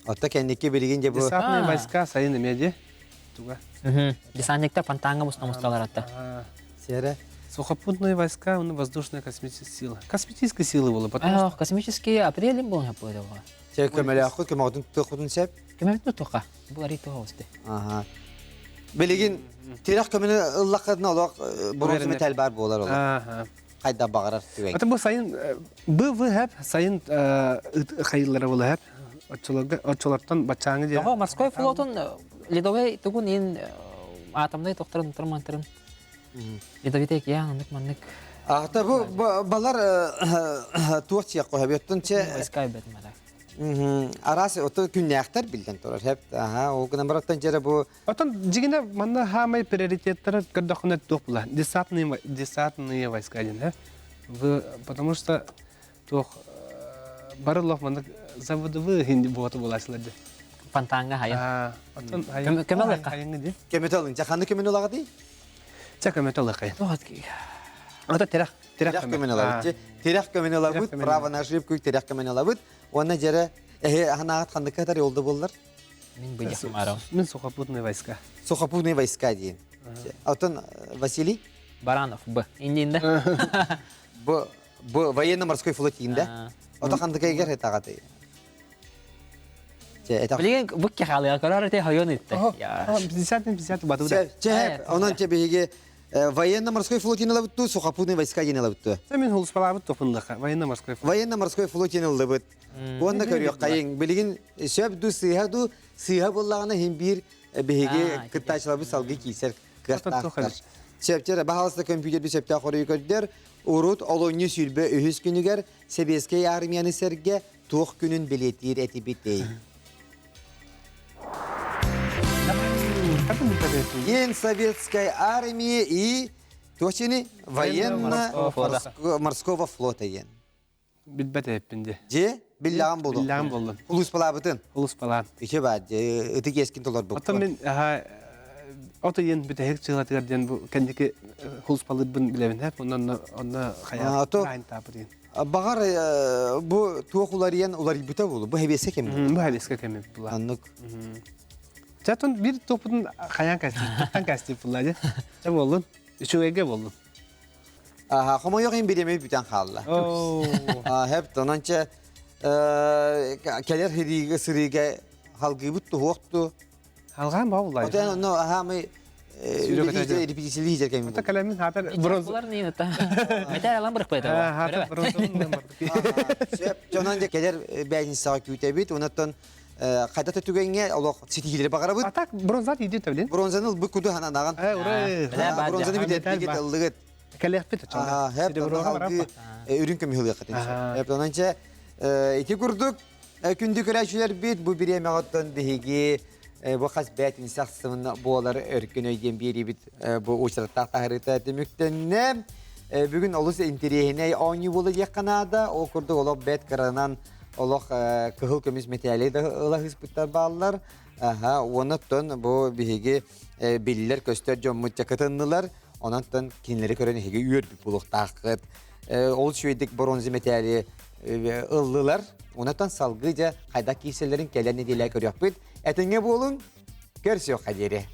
Отто кэнники билигин дьэ бу Десантные войска сайын эмиэ дии. Туга? Десантниктар фонтаҥҥа муста мусталар атта. Сиэрэ. Сухопутные войска, ну, воздушная космическая сила. Космические силы было, потому что... Космические апрелем был было. Чэ көмөлөөххүт көмөҕүтүн туоххутун сөп? Көмөбүт туохха? Бу арый туох осте. Аха. Билигин тирэх көмөнү ыллаххытына олох бронза металл бар буолар олох. Аха. Хайда баҕарар түгэн. Ата бу сайын БВХ сайын хайыллара була Оччолорго оччолортон баччааҥы диэн. Тоҕо морской флотун ледовый тугун ин атомнай тохторун турмантырын ледовитый океан оннук маннык Ата бу балар туох сиэх көһөбүөттөн че войска бэтим ата. Араас ото күннээхтэр билден турар хеп. Аха, ол гынан бараттан жере бу Отон дьигинэ манна хаамай приоритеттара көрдөххүнэ туох була десантные десантные войска диэн э потому что туох бары лох маннык заводовые хинди буота буолаачылар дии. Фонтаҥҥа хайын. Оттон Көмө ылыахха. хайыҥҥы дии. Көмөтө ылын. Чэ ханны көмөнү ылаҕытый? Чэ көмөтө ылыаххай. Туох Ото тирэх тирэх көмөнү ылабыт. Тирэх көмөнү ылабыт. Право на ошибку тирэх көмөнү ылабыт. Уонна дьэрэ эһи ханаат ханнык катар yolda боллар? Мин быйахмарам. Мин сухопутные войска. Сухопутные войска диэн. Оттон Василий? Баранов Б. Индинде. Б. Бу военно-морской флот иинде. Ото хандыкайгар этагаты. Че это Билигин бу кехалыга көрөр эте хойон итте. 50 50 батуда. Че онон че биһиги военно-морской флот инелабытту, сухопутные войска инелабытту. Мен хулуспалаабыт топунлаха военно-морской флот. Военно-морской флот инелабыт. Уонна көрүөх кайын билигин сөп ду сыыһа ду сыыһа буоллаҕына хин биир биһиги кыттаачыларбыт салгыы киисэр кыахтаахтар. Сөптөр баһалыста компьютер би сөптөөх хоруйу көрдөр. Урут олунньу 23 күнүгэр Сэбиэскэй армияны сэргэ туох күнүн бэлиэтиир этибитий? День Советской армии и туох военно-морского флота диэн. Билбэт эппин дии. Же биллаҕан буолуо. Биллаҕан буоллун. Улууспалаабытын. Улууспалаан. Үчү баар же ытык иэскин толорбуккун. Оттон мин от ыйын бүтэһик чыылатыгар диэн бу кэнники улууспалыырбын билэбин һэп. Онон онно хайа таапырыйын. Баҕар бу туох уларыйан уларыйбыта буолу. Бу хэбиэсэ кэм. Бу хэбиэскэ кэм була. Аннык. Чатон бир топутун хаян кастип, туттан кастип була же. Ча боллун. Үчүгэйге боллун. Аха, хомойох ин биреме бүтэн хаалла. Хеп тонанча келер хириге сырыга халгыбыт туһуохту. Халгаан баа буллай. Отен онно ахамы репетициялии жер кэми. Ата калемин хатар бронз. Булар не это. Металл алан бырых байта. Хатар бронз. Сөп, жонан же келер бәйнисага күүтэбит, онаттан хайда түгәнгә олох ситигилер багарабыт. А так бронзат идет блин. Бронзаны бу куду хананаган. Э, ура. Бронзаны бит бит ыллыгыт. Кэлиэхпит оччоҕо. Хэп үрүн көмүһүлүөххэтин. Хэп ононча ити курдук күндү көрөөчүлэрбит бу бириэмэҕиттэн биһиги бу хас бээтин сахсымын буолар өркөн өйден биэрибит бу учраттаах таһарыта түмүктэннэ. Бүгүн олус интэриэһинэй оонньуу буола диэххэ наада. Ол курдук олох бэт кыранан олох кыһыл көмүс мэтээли да ылаһыспыттар бааллар. Аха, уоннаттан бу биһиги биллэр көстөр дьоммут кытыннылар. Онон кинилэри көрөн эһиги үөрбүт буолуохтааххыт. Ол үчүгэйдик бронза мэтээли ыллылар. Онтон салгыы дьэ хайдах киирсэллэрин кэлэн нэдиэлэ көрүөхпүт. Этэҥҥэ буолуҥ, көрсүөххэ диэри.